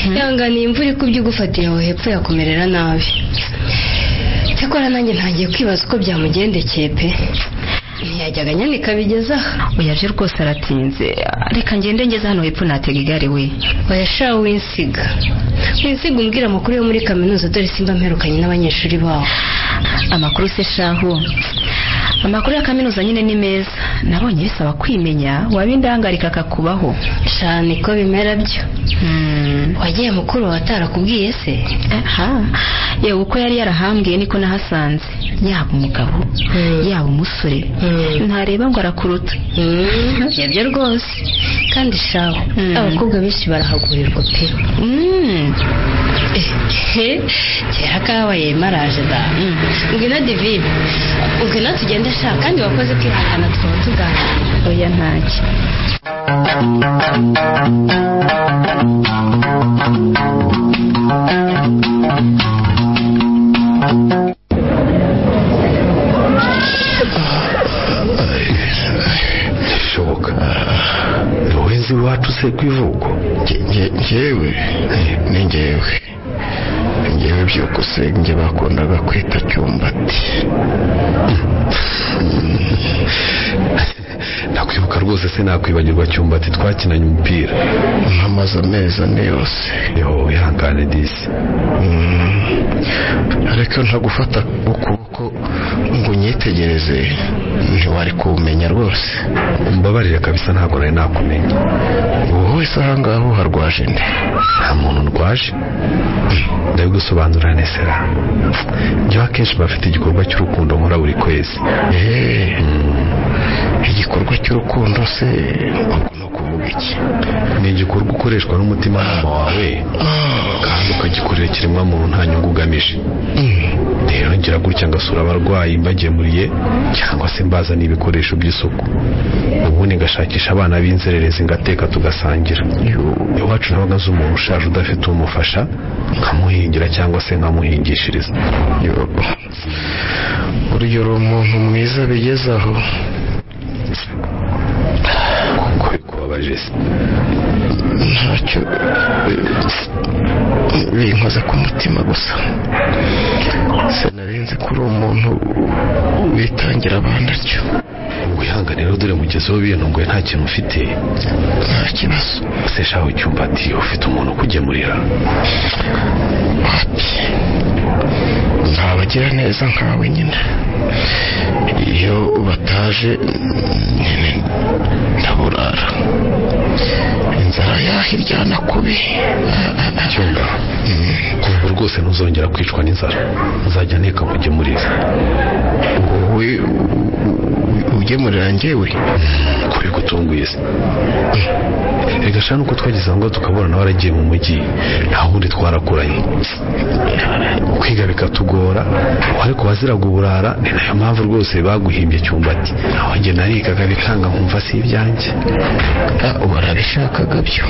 Ihangane imvura ikubye igufatira aho hepfo yakumerera nabi. Cyakora nanjye ntangiye kwibaza uko byamugendekeye pe. Ntiyajyaga nyanika bigeze aha. Oya je rwose aratinze. Reka ngende ngeze hano hepfo natega igare we. Oya sha winsiga. Winsiga umbwira amakuru yo muri kaminuza dore simba mperukanye n'abanyeshuri baho. Amakuru se shahu. Amakuru ya kaminuza nyine ni meza. Nabonye bisaba kwimenya, wabindangarika akakubaho. Sha niko bimera byo. Wagiye mukuru watarakubwiye se? Aha. Yewe uko yari yarahambwiye niko nahasanze. Yaba umugabo, yaba umusore. Ntareba ngo arakuruta. Yabyo rwose. Kandi shaho, abakobwa benshi barahagurirwa pe. Kera kabaye maraje da. Ngwino Divine. Ngwino tugende sha kandi wakoze kwihangana tukaba tuganira. Oya ntacyo. se ku ivuko? Njyewe ni njyewe Byukusenge bakundaga kwita Cyumbati. Nakwibuka rwose, se nakwibagirwa Cyumbati twakinanye umupira nkamaze amezi 4 yose. Yo wihangane disi. Ariko ntagufata ukuboko ngo unyitegereze ntiwari kumenya rwose. Umbabarire kabisa, ntabwo nari nakumenya. Wowe se aha ngaho uharwaje nde? Nta muntu ndwaje, ndabigusobanurira nesera. Njyewe akenshi bafite igikorwa cy'urukundo nkora buri kwezi. Igikorwa cy'urukundo se ubwo ni ukuvuga iki? Ni igikorwa ukoreshwa n'umutimanama wawe kandi ukagikorera ikiremwamuntu nta nyungu ugamije. Rero ngira gutya ngasura abarwayi mbagemuriye cyangwa se mbazaniye ibikoresho by'isuku, ubundi ngashakisha abana b'inzererezi ngateka tugasangira. Iwacu nabaga nzi umuntu ushaje udafite umufasha, nkamuhingira cyangwa se nkamuhingishiriza. Burya uri umuntu mwiza bigeze aho. Kuko bikubabaje se? Ntacyo, binkoze ku mutima gusa. Sinarinzi ko uri umuntu witangira abandi atyo. Wihangane rero, dore mugezeho bintunguye, nta kintu ufite. Nta kibazo. Se shaho Cyumbati, ufite umuntu ukugemurira? Wapi, ntabagira neza nkawe nyine. Iyo bataje nyine ndaburara, inzara yahiryana kubi. Cyumba, kuva rwose ntuzongera kwicwa n'inzara, nzajya nteka nkugemurira. Wowe ugemurira njyewe? Kuri gutunguye se? Reka shana, uko twageze aho ngaho tukabona nawe aragiye mu mujyi, nta wundi twarakuranye, kwiga bikatugora, ariko waziraga uburara. Ni nayo mpamvu rwose baguhimbye Cyumbati. Naho njye narigaga bikanga nkumva si ibyanjye. Warabishakaga byo.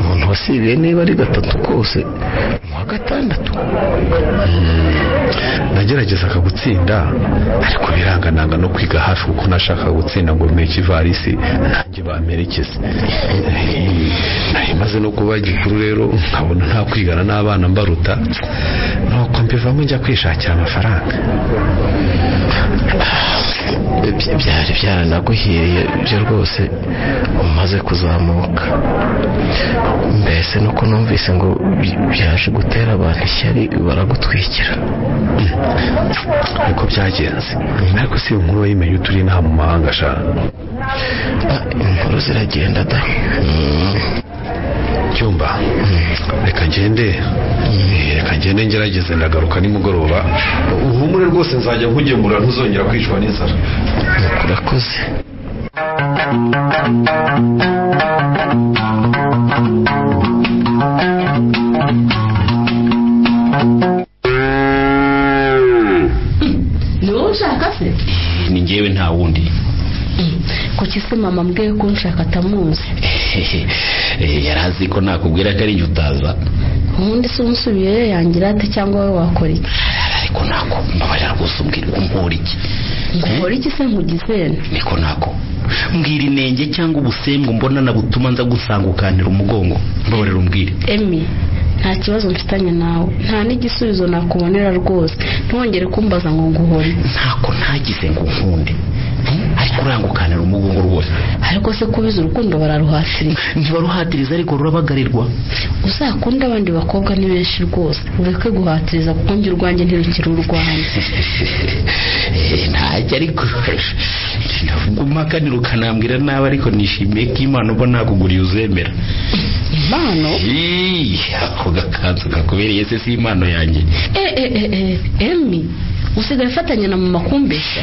Umuntu wasibiye niba ari 3 kose mu wa 6. Nageragezaga gutsinda ariko birangananga no kwiga hafi, kuko nashakaga gutsinda ngo mpeke ivarisi nanjye bamperekeze. Nari maze no kuba gikuru rero, nkabona nta kwigana n'abana mbaruta, nuko mbivamo njya kwishakira amafaranga. Byari byaranaguhiriye byo rwose, umaze kuzamuka. Mbese nuko numvise ngo byaje gutera abantu ishyari baragutwikira. Niko byagenze. Ariko si inkuru wayimenye uturi inaha mu mahanga sha? Inkuru ziragenda da. Cyumba, reka ngende, ngerageze ndagaruka nimugoroba. Uhumure rwose, nzajya nkugemura ntuzongera kwicwa n'inzara. Urakoze. Ni wowe ushaka se? Ni njyewe, nta wundi. Kuki se mama mbwiye ko nshaka atamuzi? Yarazi ko nakubwira ko ari njye utaza. Ubundi se umusubiyeyo yangira ate, cyangwa wowe wakora iki? Ariko nako mbabarira rwose, umbwira umpora iki? Nguhora iki se nkugize? Niko nako mbwira inenge cyangwa ubusembwa mbona nabutuma nza gusanga ukantera umugongo. Mbabarira umbwire. Emi, nta kibazo mfitanye nawe, nta n'igisubizo nakubonera rwose. Ntiwongere kumbaza ngo nguhore. Ntako ntagize ngo nkunde, ariko urangukanira umugongo rwose. Ariko se kubiza urukundo bararuhatiriza? Ntibaruhatiriza, ariko rurabagarirwa. Uzakunda abandi bakobwa ni benshi rwose, ureke guhatiriza kuko njye urwanjye ntirukiri urwanjye. Ntajya ariko ndavuga umpakanira ukanambwira nabi, ariko nishimiye ko Imana uba nakuguriye uzemera. Impano? Ako gakanzu kakubereye se si impano yanjye? Emi, usigaye ufatanya na mama kumbeshya?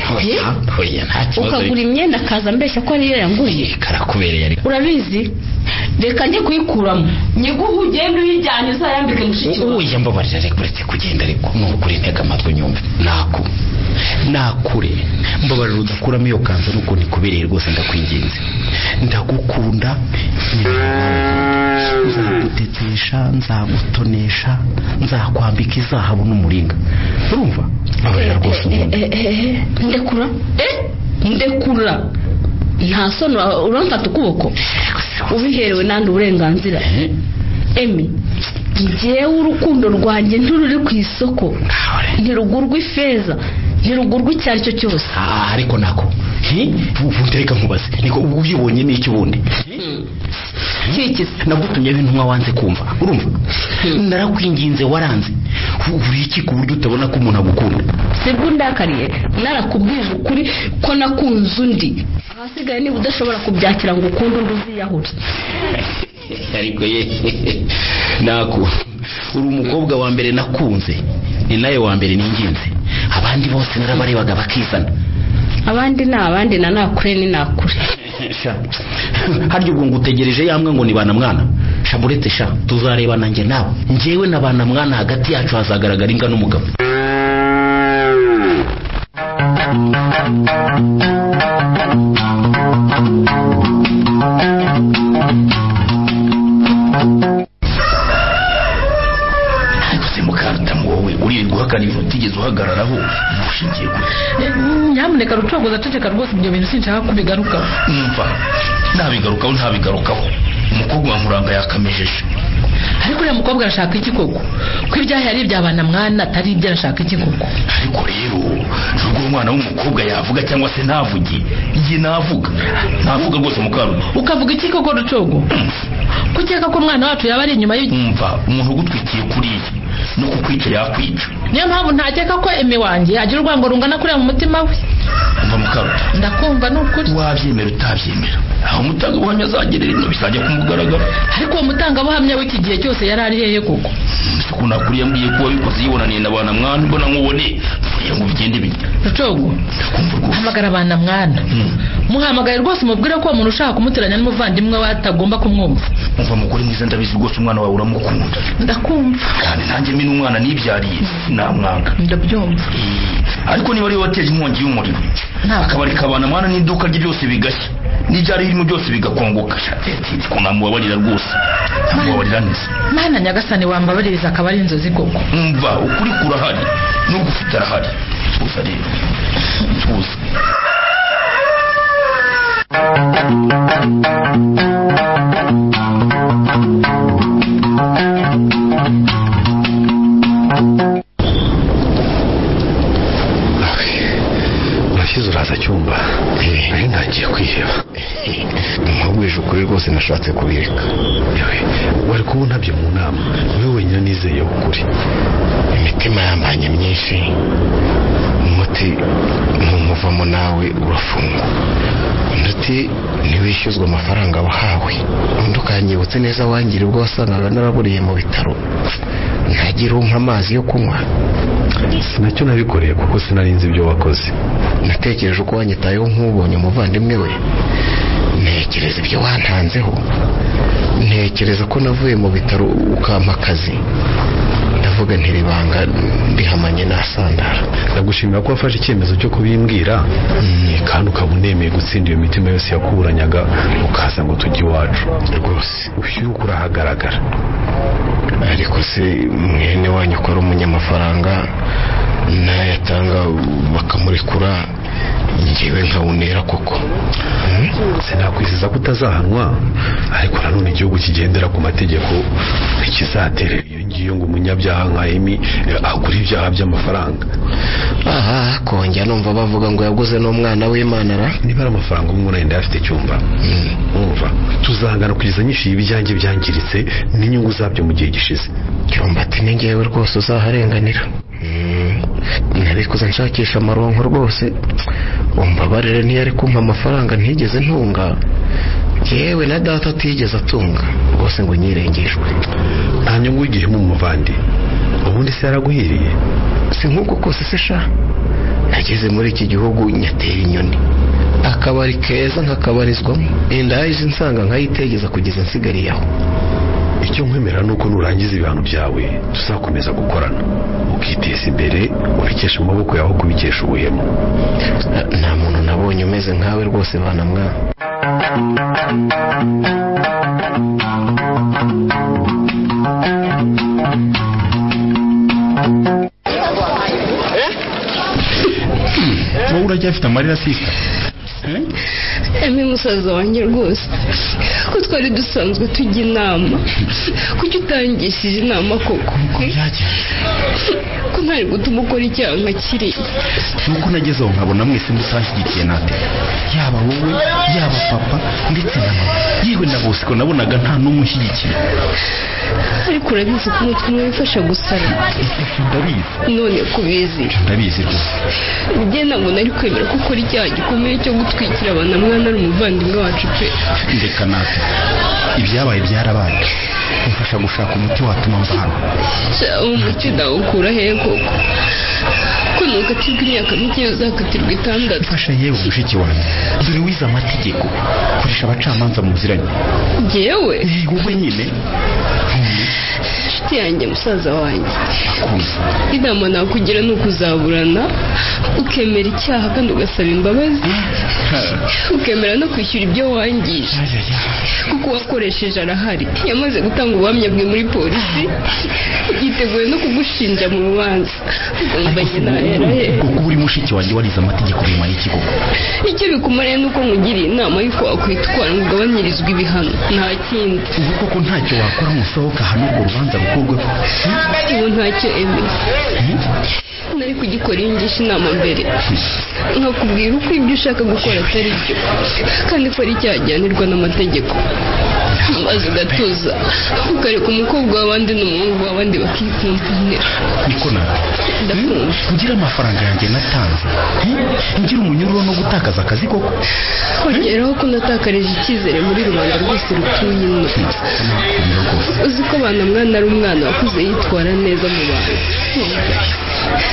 Ukagura imyenda akaza mbeshya ko ariyo yanguriye? Karakubereye ariko. Urabizi, reka njye kuyikuramo nyiguhe ugende uyijyane uzayambike mushiki wawe. Oya mbabarira, reka uretse kugenda, ariko nukuri ntega amatwi nyumve. Nakure mbabarira udakuramo iyo kanzu nuko nikubereye rwose, ndakwinginze. Ndagukunda, nzagutetesha, nzagutonesha, nzakwambika izahabu n'umuringa. Urumva? Mbabarira rwose. Ndekura, ndekura. Nta soni uramfata ukuboko ubiherewe nandi uburenganzira. Emi, njyewe urukundo rwanjye ntiruri ku isoko, ntirugurwa ifeza, ntirugurwa icyo ari cyo cyose. Ariko nako ubundi reka nkubaze, niko ubibonye n'iki ubundi? Nagutumye intumwa wanze kumva, urumva? Narakwinginze waranze. Uri iki ku buryo utabona ko umuntu agukunda? Sibwo ndakariye, narakubwije ukuri ko nakunze undi. Ahasigaye niba udashobora kubyakira ngo ukunde undi uziyahure. Ariko ye nako uri umukobwa wa mbere nakunze, ni nawe wa mbere ninginze. Abandi bose narabarebaga bakizana. Abandi ni abandi na nakure ni nakure. Sha harya ubwo ngutegereje yamwe ngo ni bana mwana. Shaburete sha tuzareba nanjye nawe. Njyewe na bana mwana hagati yacu hazagaragara inga n'umugabo. Utigeze uhagararaho ushingiye kuri. Nyamuneka Rucogoza aceceka rwose, ibyo bintu sinshaka kubigarukaho. Umva, nabigarukaho ntabigarukaho. Umukobwa wa Nkuranga yakamejeje. Ariko uriya mukobwa arashaka iki koko? Ko ibyaha ari ibya bana mwana atari ibyo, arashaka iki koko? Ariko rero nubwo umwana w'umukobwa yavuga cyangwa se ntavuge, njye navuga. Navuga rwose mukaruta. Ukavuga iki koko Rucogo? Kukeka ko umwana wacu yaba ari inyuma y'iki? Umva, umuntu ugutwikiye kuriya no kukwica yakwica. Niyo mpamvu ntakeka ko Emi wanjye agira urwango rungana kuriya mu mutima we. Umva mukaruta, ndakumva n'ukuri. Wabyemera utabyemera, aho umutangabuhamya azagerera ino bizajya kumugaragara. Ariko uwo mutangabuhamya w'iki gihe cyose yari ari hehe koko? Ukuntu nakuriye mbwiye ko wabikoze yibonaniye na bana mwana mbona nkubone kugira ngo bigende bijya. Rucogo, hamagara bana mwana. Muhamagaye rwose umubwire ko uwo muntu ushaka kumuteranya n'umuvandimwe we atagomba kumwumva. Umva mugore mwiza, ndabizi rwose umwana wawe uramukunda. Ndakumva. Kandi nanjye mbi n'umwana nibyariye sinamwanga. Ndabyumva. Ariko niba ariwe wateje inkongi y'umuriro, akabari kabana mwana n'iduka rye byose bigashya, n'ibyari birimo byose bigakongoka, ko namubabarira rwose, namubabarira neza. Mana nyagasani wambabaririza akaba ari inzozi koko. Umva ukuri kurahari n'ugufite arahari. Tuza rero, tuza. Urashyize uraza cyumba, nari ntangiye kwiheba. Nkubwije ukuri rwose nashatse kubireka. Wari kuba untabye mu nama, niwe wenyine nizeye ukuri. Imitima yambanye myinshi, umuti ntumuvamo nawe urafungwa. Undi uti ntiwishyuzwa amafaranga wahawe. Undi ukanyibutse neza wangira ubwo wasangaga naraburiye mu bitaro, ntagira umpa amazi yo kunywa. Sinacyo nabikoreye kuko sinarinzi ibyo wakoze. Natekereje uko wanyitayeho nk'ubonye umuvandimwe we, ntekereza ibyo wantanzeho, ntekereza ko navuye mu bitaro ukampa akazi. Ndavuga ntiribanga ndihamanye nasandara. Ndagushimira ko wafashe icyemezo cyo kubimbwira, kandi ukaba unemeye gutsinda iyo mitima yose yakuburanyaga ukaza ngo tujye iwacu. Rwose ushyuka urahagaragara. Ariko se mwene wanyu ko ari umunyamafaranga nayatanga bakamurekura, njyewe nkawunera koko? Sinakwizeza ko utazahanwa, ariko nanone igihugu kigendera ku mategeko ntikizaterera iyo ngiyo ngo umunyabyaha nka Emi agure ibyaha by'amafaranga. Aha kongera numva bavuga ngo yaguze n'umwana w'Imana ra. Niba ari amafaranga umwe yenda afite cyumba, umva tuzangana kugeza nyishyuye ibyanjye byangiritse n'inyungu zabyo mu gihe gishize. Cyumba ati ni njyewe rwose uzaharenganira. Nabikoze nshakisha amaronko rwose, umbabarire ntiyari kumpa amafaranga ntigeze ntunga, yewe na data atigeze atunga rwose ngo nyirengeshwe. Nta nyungu y'igihe mu muvandi, ubundi se yaraguhiriye? Si nk'uko kose se sha, nageze muri iki gihugu nyatera inyoni, akabari keza nkakabarizwamo, indayizi nsanga nkayitegeza kugeza nsigariye aho. Icyo nkwemera nuko nurangiza ibihano byawe tuzakomeza gukorana, ukiteza imbere ubikesha amaboko yawe kubikesha ubuhemu. Nta muntu nabonye umeze nkawe rwose bana mwana. Wowe uracyafite amarira sisita? Emi musaza wanjye rwose ko twari dusanzwe tujya inama, kuki utangishije inama koko? Ko ntari gutuma ukora icyaha nka kiriya. Nuko nageze aho nkabona mwese mutanshyigikiye nate, yaba wowe, yaba papa ndetse na mama, yewe na Bosco nabonaga nta n'umwe ushyigikiye. Ariko urabizi ko umutwe umwe wifasha gusara. Ndabizi. None kubizi? Ndabizi rwose. Njye ntabwo nari kwemera ko ukora icyaha gikomeye cyo gutwikira abana mwana ari umuvandimwe wacu pe. Ndeka nate, ibyabaye byarabaye, mfasha gushaka umuti watuma mva hano. Umuti ndawukura hehe koko? Ko nukatirwa imyaka mike uzakatirwa 6. Mfasha yewe mushiki wanjye, dore wize amategeko, koresha abacamanza muziranye. Njyewe? Wowe nyine. Inshuti yanjye musaza wanjye, inama nakugira ni ukuzaburana ukemera icyaha kandi ugasaba imbabazi, ukemera no kwishyura ibyo wangije, kuko uwakoresheje arahari, yamaze gutanga ubuhamya bwe muri polisi, yiteguye no kugushinja mu rubanza. Kuko uri mushiki wanjye warize amategeko bimara iki koko? Icyo bikumariye ni uko nkugiriye inama y'uko wakwitwara ngo ugabanyirizwe ibihano, nta kindi. Ubu koko ntacyo wakora ngo usohoke hano urwo rubanza rukurweho? Ubu ntacyo Emi, nari kugikora iyo ngisha inama mbere, nkakubwira uko ibyo ushaka gukora atari byo, kandi ko ari icyaha gihanirwa n'amategeko, maze ugatuza ukareka umukobwa w'abandi n'umuhungu w'abandi bakikumvanira. Niko nawe ndakumva. Ngira amafaranga yanjye natanze, ngira umunyururu no gutakaza akazi koko? Kongeraho ko natakarije icyizere muri rubanda rwose rutuye ino. Uzi ko bana mwana ari umwana wakuze yitwara neza mu bantu,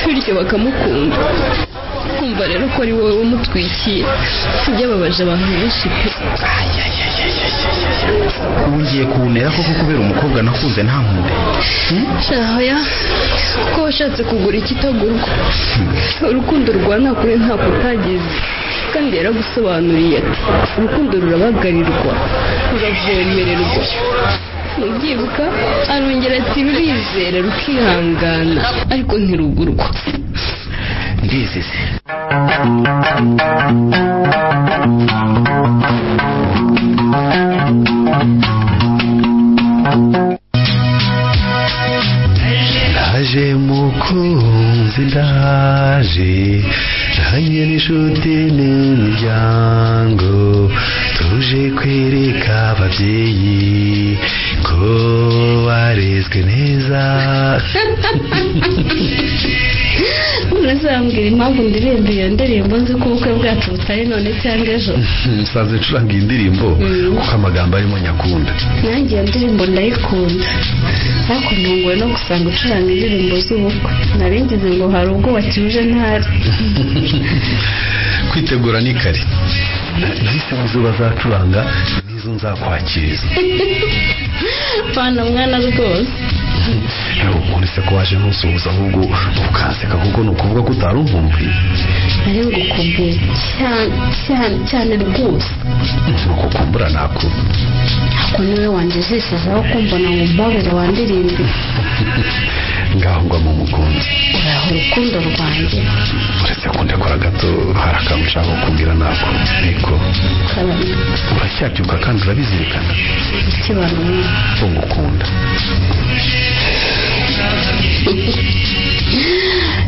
bityo bakamukunda. Kumva rero ko ari wowe umutwikiye byababaje abantu benshi pe. Ubu ngiye kuwunera koko kubera umukobwa nakunze ntankunde? Shahoya, kuko washatse kugura ikitagurwa. Urukundo rwa ntakure ntako utagize, kandi yaragusobanuriye ati urukundo rurabagarirwa, ruravomererwa. Ntubyibuka? Arongera ati rurizera rukihangana ariko ntirugurwa. Ndizize. Ndaje mukunzi, ndaje nanjye n'inshuti n'imiryango, tuje kwereka ababyeyi ko warezwe neza. Unazambwira impamvu ndirimba iyo ndirimbo nzi ko ubukwe bwacu butari none cyangwa ejo? Nsanzwe ncuranga iyi ndirimbo kuko amagambo arimo nyakunda. Nanjye iyo ndirimbo ndayikunda, ariko ntunguwe no gusanga ucuranga indirimbo z'ubukwe. Nari ngize ngo hari ubwo wacyuje ntari. Kwitegura ni kare, nahisemo izo bazacuranga n'izo nzakwakiriza. Bana mwana rwose. Umuntu se ko waje ntusuhuza ahubwo ukanseka kuko ni ukuvuga ko utari unkumbuye? Nari ngukumbuye cyane cyane cyane rwose. Nukukumbura nako. Ako niwe wangezeshejeho kumbona ngo mbabere wandirimbe. Ngaho ngwa mu mukunzi. Uraho urukundo rwanjye. Uretse kundekora gato hari akantu ushaka kukubwira nako. Niko. Uracyabyuka kandi urabizirikana. Ikibano mwana. Ngukunda.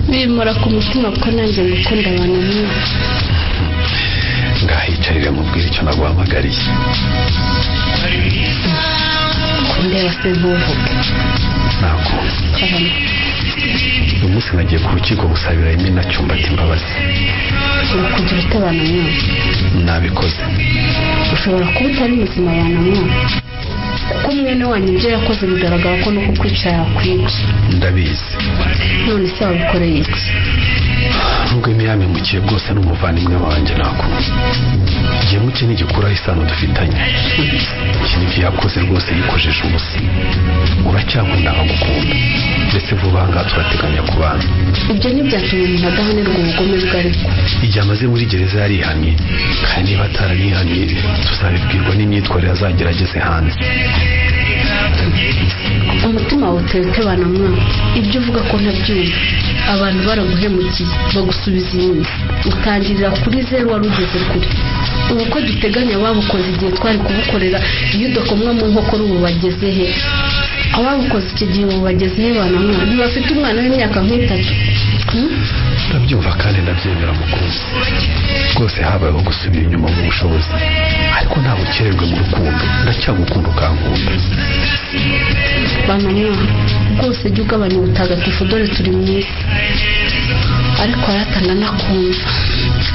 Bimora ku mutima ko nanjye ngukunda abantu mwana. Ngahicarire mubwire icyo naguhamagariye. Kundeba se ntuvuge. Nako. Uyu munsi nagiye ku rukiko gusabira Emi na Cyumbati imbabazi. Urakugira ute abantu mwana? Nabikoze. Ushobora kuba utari muzima abantu mwana, kuko mwene wanyu ibyo yakoze bigaragara ko no kukwica yakwica. Ndabizi. None se wabikoreye iki? Nubwo Emi yampemukiye bwose n'umuvandimwe wanjye nako. Igihemuke ntigikuraho isano dufitanye. Iki nibyo yakoze rwose yikojeje ubusa. Uracyankunda nkagukunda, ndetse vuba ngaha turateganya kubana. Ibyo ntibyatuma umuntu adahanirwa ubugome bwe ariko. Igihe amaze muri gereza yarihannye, kandi niba atararihannye tuzabibwirwa n'imyitwarire azagira ageze hanze. Umutima wawe uteye ute bana mwana? Ibyo uvuga ko ntabyumva. Abantu baraguhemukiye bagusubiza inyuma, utangirira kuri zeru wari ugeze kure. Ubukwe duteganya babukoze igihe twari kubukorera, iyo udakomwa mu nkokora ubu bageze he? Ababukoze icyo gihe ubu bageze he bana mwana? Ntibafite umwana w'imyaka nk'itatu. Ndabyumva kandi ndabyemera mukunzi. Rwose habayeho gusubira inyuma mu bushobozi, ariko nta bukererwe mu rukundo. Ndacyagukunda ukankunda. Bana mwana, rwose jya ugabanya ubutagatifu, dore turi mu isi. Ariko aratana nakumva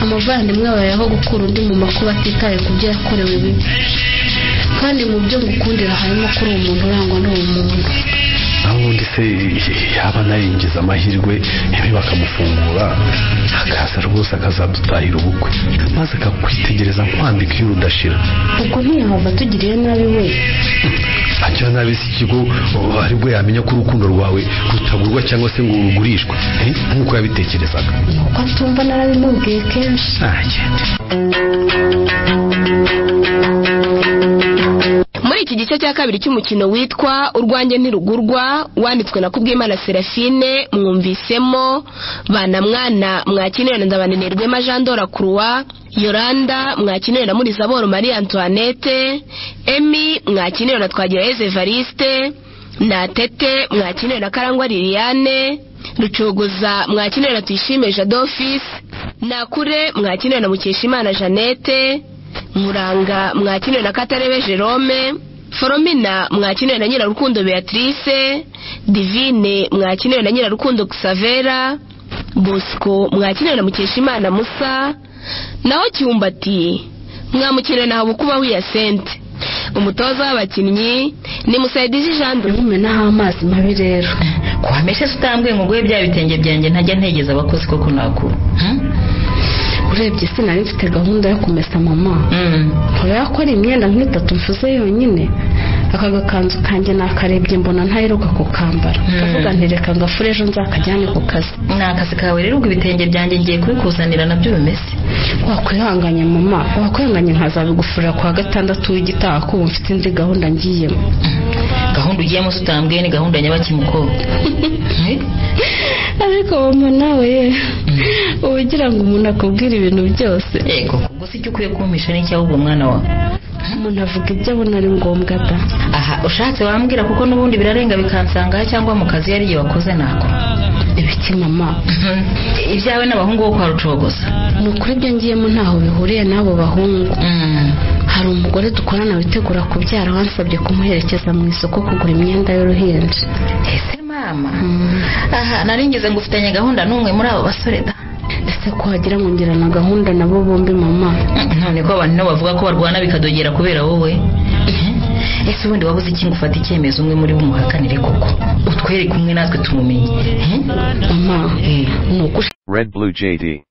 amavandimwe abayeho gukura undi mu makuba atitaye ku byo yakorewe bibi. Kandi mu byo ngukundira harimo kuri uwo muntu urangwa n'ubumuntu. Naho ubundi se yaba naringiza amahirwe ibi bakamufungura akaza rwose akazadutahira ubukwe, maze akakwitegereza nkwambika iyo rudashira. Ubwo ntiyahava atugiriye nabi we? Agira nabi si ikigo aribwo yamenya ko urukundo rwawe rutagurwa cyangwa se ngo rugurishwe nk'uko yabitekerezaga. Nuko atumva narabimubwiye kenshi. Muri iki gice cya kabiri cy'umukino witwa Urwanjye Ntirugurwa, wanditswe na Kubwimana Serafine, mwumvisemo Banamwana mwakiniwe na Ndabanenirwema Jean Dora Croix, Yoranda mwakiniwe na Murizaboro Marie Antoinette, Emmy mwakiniwe na Twagirayezu Evariste, na Tete mwakiniwe na Karangwa Liliane, Rucogoza mwakiniwe na Tuyishime Jadofis, Nakure mwakiniwe na Mukeshimana Jeannette, Muranga mwakiniwe na Katarebe Jerome, Foromina mwakiniwe na Nyirarukundo Beatrice, Divine mwakiniwe na Nyirarukundo Xavera, Bosco mwakiniwe na Mukeshimana Musa, naho Cyumbati mwamukiniwe na Habukubahu Hyacinthe. Umutoza w'abakinnyi ni Musaidizi Jean de. Umenaho amazi mabi rero. Kuhameshe utambwiye ngo guhe bya bitenge byanjye ntajya ntegeza abakozi koko nakuru. Urebye sinari mfite gahunda yo kumesa mama. Ntora ko ari imyenda nk'itatu mfuze yonyine. Aka gakanzu kanjye nakarebye mbona ntaheruka kukambara. Ndavuga nti reka ngafure ejo nzakajyane ku kazi. Ni akazi kawe rero, ubwo ibitenge byanjye ngiye kubikuzanira nabyo bimeze. Wakwihanganye mama, wakwihanganye nkazabigufurira kwa gatandatu w'igitaha ko ubu mfite indi gahunda ngiyemo. Gahunda ugiyemo utambwiye ni gahunda nyabaki mukobwa? Ariko mama nawe uba ugira ngo umuntu akubwire ibintu byose. Yego, gusa icyo ukwiye kumpisha ni icy'ahubwo mwana wawe. Umuntu avuga ibyo abona ari ngombwa da. Aha ushatse wambwira kuko n'ubundi birarenga bikansanga cyangwa mu kazi yari igihe wakoze nako. Ibiki mama? Ibyawe n'abahungu bo kwa Rucogoza. Ni ukuri ibyo ngiyemo ntaho bihuriye n'abo bahungu. Hari umugore dukorana witegura kubyara wansabye kumuherekeza mu isoko kugura imyenda y'uruhinja. Ese mama? Aha naringeze ngo ufitanye gahunda n'umwe muri abo basore da. Ese ko wagira ngo ngirana gahunda nabo bombi mama? None ko abantu nabo bavuga ko barwana bikadogera kubera wowe. Ese ubundi wabuze iki ngo ufate icyemezo umwe muri bo umuhakanire koko? Utwereke umwe natwe tumumenye. Mama, ni uko Red Blue JD.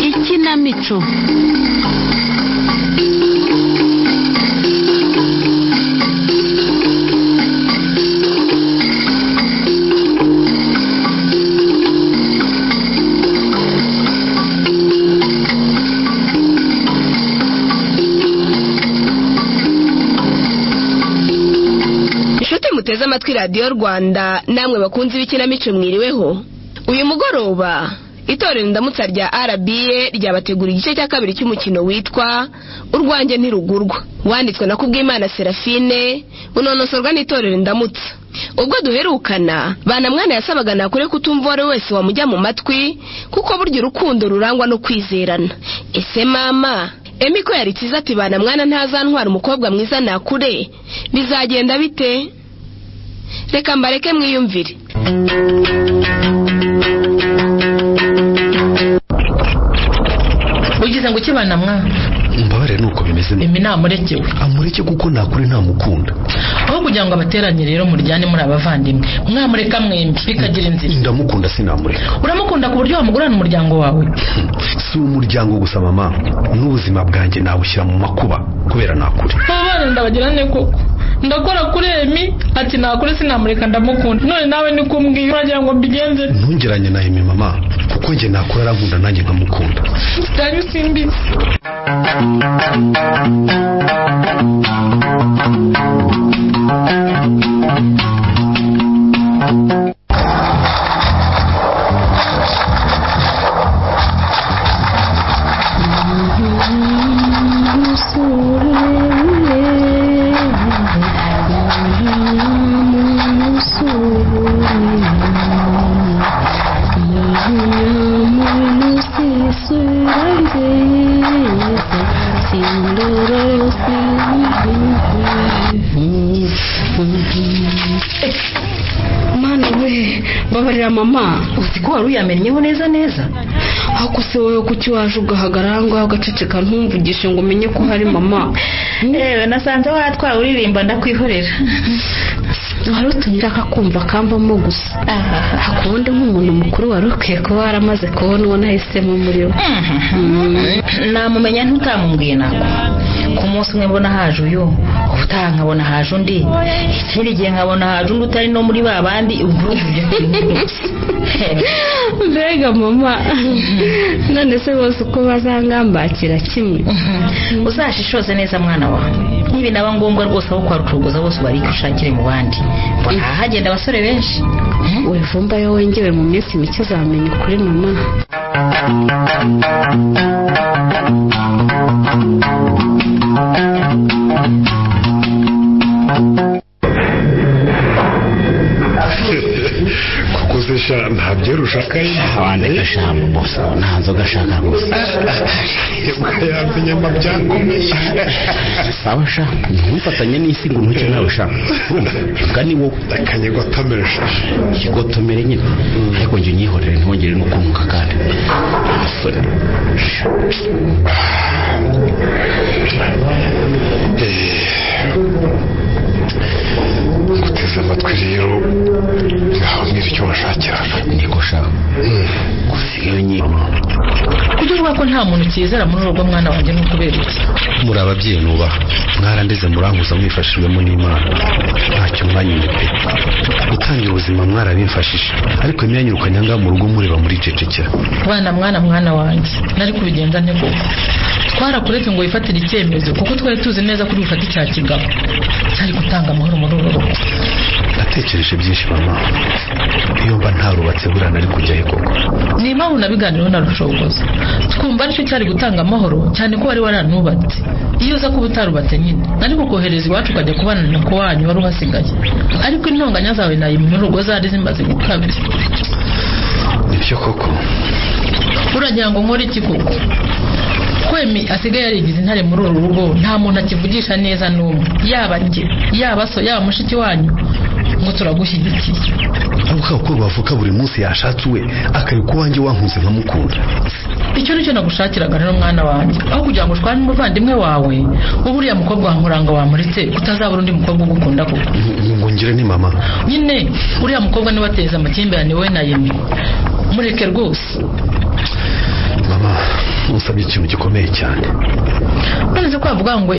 Ikinamico. Inshuti muteze amatwi radiyo Rwanda, namwe bakunzi b'ikinamico mwiriweho. Uyu mugoroba itorero Indamutsa rya RBA ryabategura igice cya kabiri cy'umukino witwa Urwanjye Ntirugurwa, wanditswe na Kubwimana Serafine, unonosorwa n'itorero Indamutsa. Ubwo duherukana, Banamwana yasabaga Nakure kutumva uwo ari wese wamujya mu matwi, kuko burya urukundo rurangwa no kwizerana. Ese mama Emi ko yari cyiza ati Banamwana ntazantwara umukobwa mwiza Nakure, bizagenda bite? Reka mbareke mwiyumvire. Ugize ngo ukibana mwa? Mbabare nuko bimeze. Emi namurekewe. Amureke kuko Nakure ntamukunda. Aho kugira ngo abateranye rero muryane muri abavandimwe, mwamureka mwembi bikagira inzira. Ndamukunda sinamureka. Uramukunda ku buryo wamugurana umuryango wawe? Si umuryango gusa mama, n'ubuzima bwanjye nabushyira mu makuba kubera Nakure. Abana ndabagira ne koko. Ndakora kuri Emi ati Nakure sinamureka ndamukunda. None nawe ni kumbwiye uragira ngo mbigenze? Ntungeranye na Emi mama, kuko Kuko njye nakura arankunda nanjye nkamukunda. Danyu simbizi. Mana we, babarira mama. Uzi ko wari uyamennyeho neza neza. Ako se wowe kuki waje ugahagarara ngaho ugaceceka ntumvugishe ngo umenye ko hari mama? Yewe nasanze watwawe uririmba ndakwihorera. Wari utumye nshaka kumva kamvamo gusa. Akubundi nk'umuntu mukuru wari ukwiye kuba waramaze kubona uwo nahisemo muri we. Namumenya ntutamumbwiye nako. Ku munsi umwe mbona haje uyu, ubutaha nkabona haje undi, ikindi gihe nkabona haje undi utari no muri ba bandi, ubwo ibyo Mbega mama, none se bose uko bazangambakira kimwe? Uzashishoze neza mwana wawe. Niba naba ngombwa rwose aho kwa Rucogoza bose barike ushakire mu bandi. Mbona hagenda abasore benshi. Wivumba yo wengewe mu minsi mike uzamenya ukuri mama. Kuko se sha ntabyo rushaka wandeka sha bose nta nzoga ashaka rwose. Yamenya amabyankomeye. Sawa sha, ntufatanye n'isi ngo ntuke nawe sha. Urumva ni wowe akanyegotomere sha. Igotomere nyine. Ariko njye unyihorere ntongere no kunka kandi. Guteze amatwi rero ngaho mbwira icyo washakiraga. Niko sha. Gusigaye nyine. Kujya uvuga ko nta muntu ukizera muri urugo mwana wanjye ni ukubera iki? Muri ababyeyi nubaha, mwarandeze murankuza mwifashijwemo n'Imana. Ntacyo mwanyimye pe. Gutangira ubuzima mwarabimfashije, ariko imyanyirukanye ngaha mu rugo mureba muri cecekera. Bana mwana wanjye, nari kubigenza nte koko? Twarakuretse ngo wifatire icyemezo kuko twari tuzi neza ko uri bufate icya kigabo. Cyari gutanga amahoro muri uru rugo. Natekereje byinshi mama. Iyo mba ntarubatse buriya nari kujya he koko? Ni impamvu nabiganiriyeho na Rucogoza. Twumva aricyo cyari gutanga amahoro cyane ko wari waranubatse. Iyo uza kuba utarubatse nyine, nari kukohereza iwacu ukajya kubana na nyoko wanyu wari uhasigaye. Ariko intonganya zawe nayo mu rugo zari zimaze gukabya. Nibyo koko. Uragira ngo nkore iki koko? Kwemi asigaye yarigize intare muri uru rugo, nta muntu akivugisha neza n'umwe, yaba njye, yaba so, yaba mushiki wanyu, ngo turagushyigikiye. Ariko ko bavuka buri munsi yashatse uwe akareka uwanjye wankunze nkamukunda. Icyo nicyo nagushakiraga rero mwana wanjye, aho kugira ngo ushwane n'umuvandimwe wawe, wowe uriya mukobwa wa Nkuranga wamuretse utazabura undi mukobwa ugukunda koko. Ngo ngire ni mama. Nyine uriya mukobwa niwe ateza amakimbirane wowe na Yemi. Mureke rwose. Mama, usabye ikintu gikomeye cyane. None se ko wavuga ngo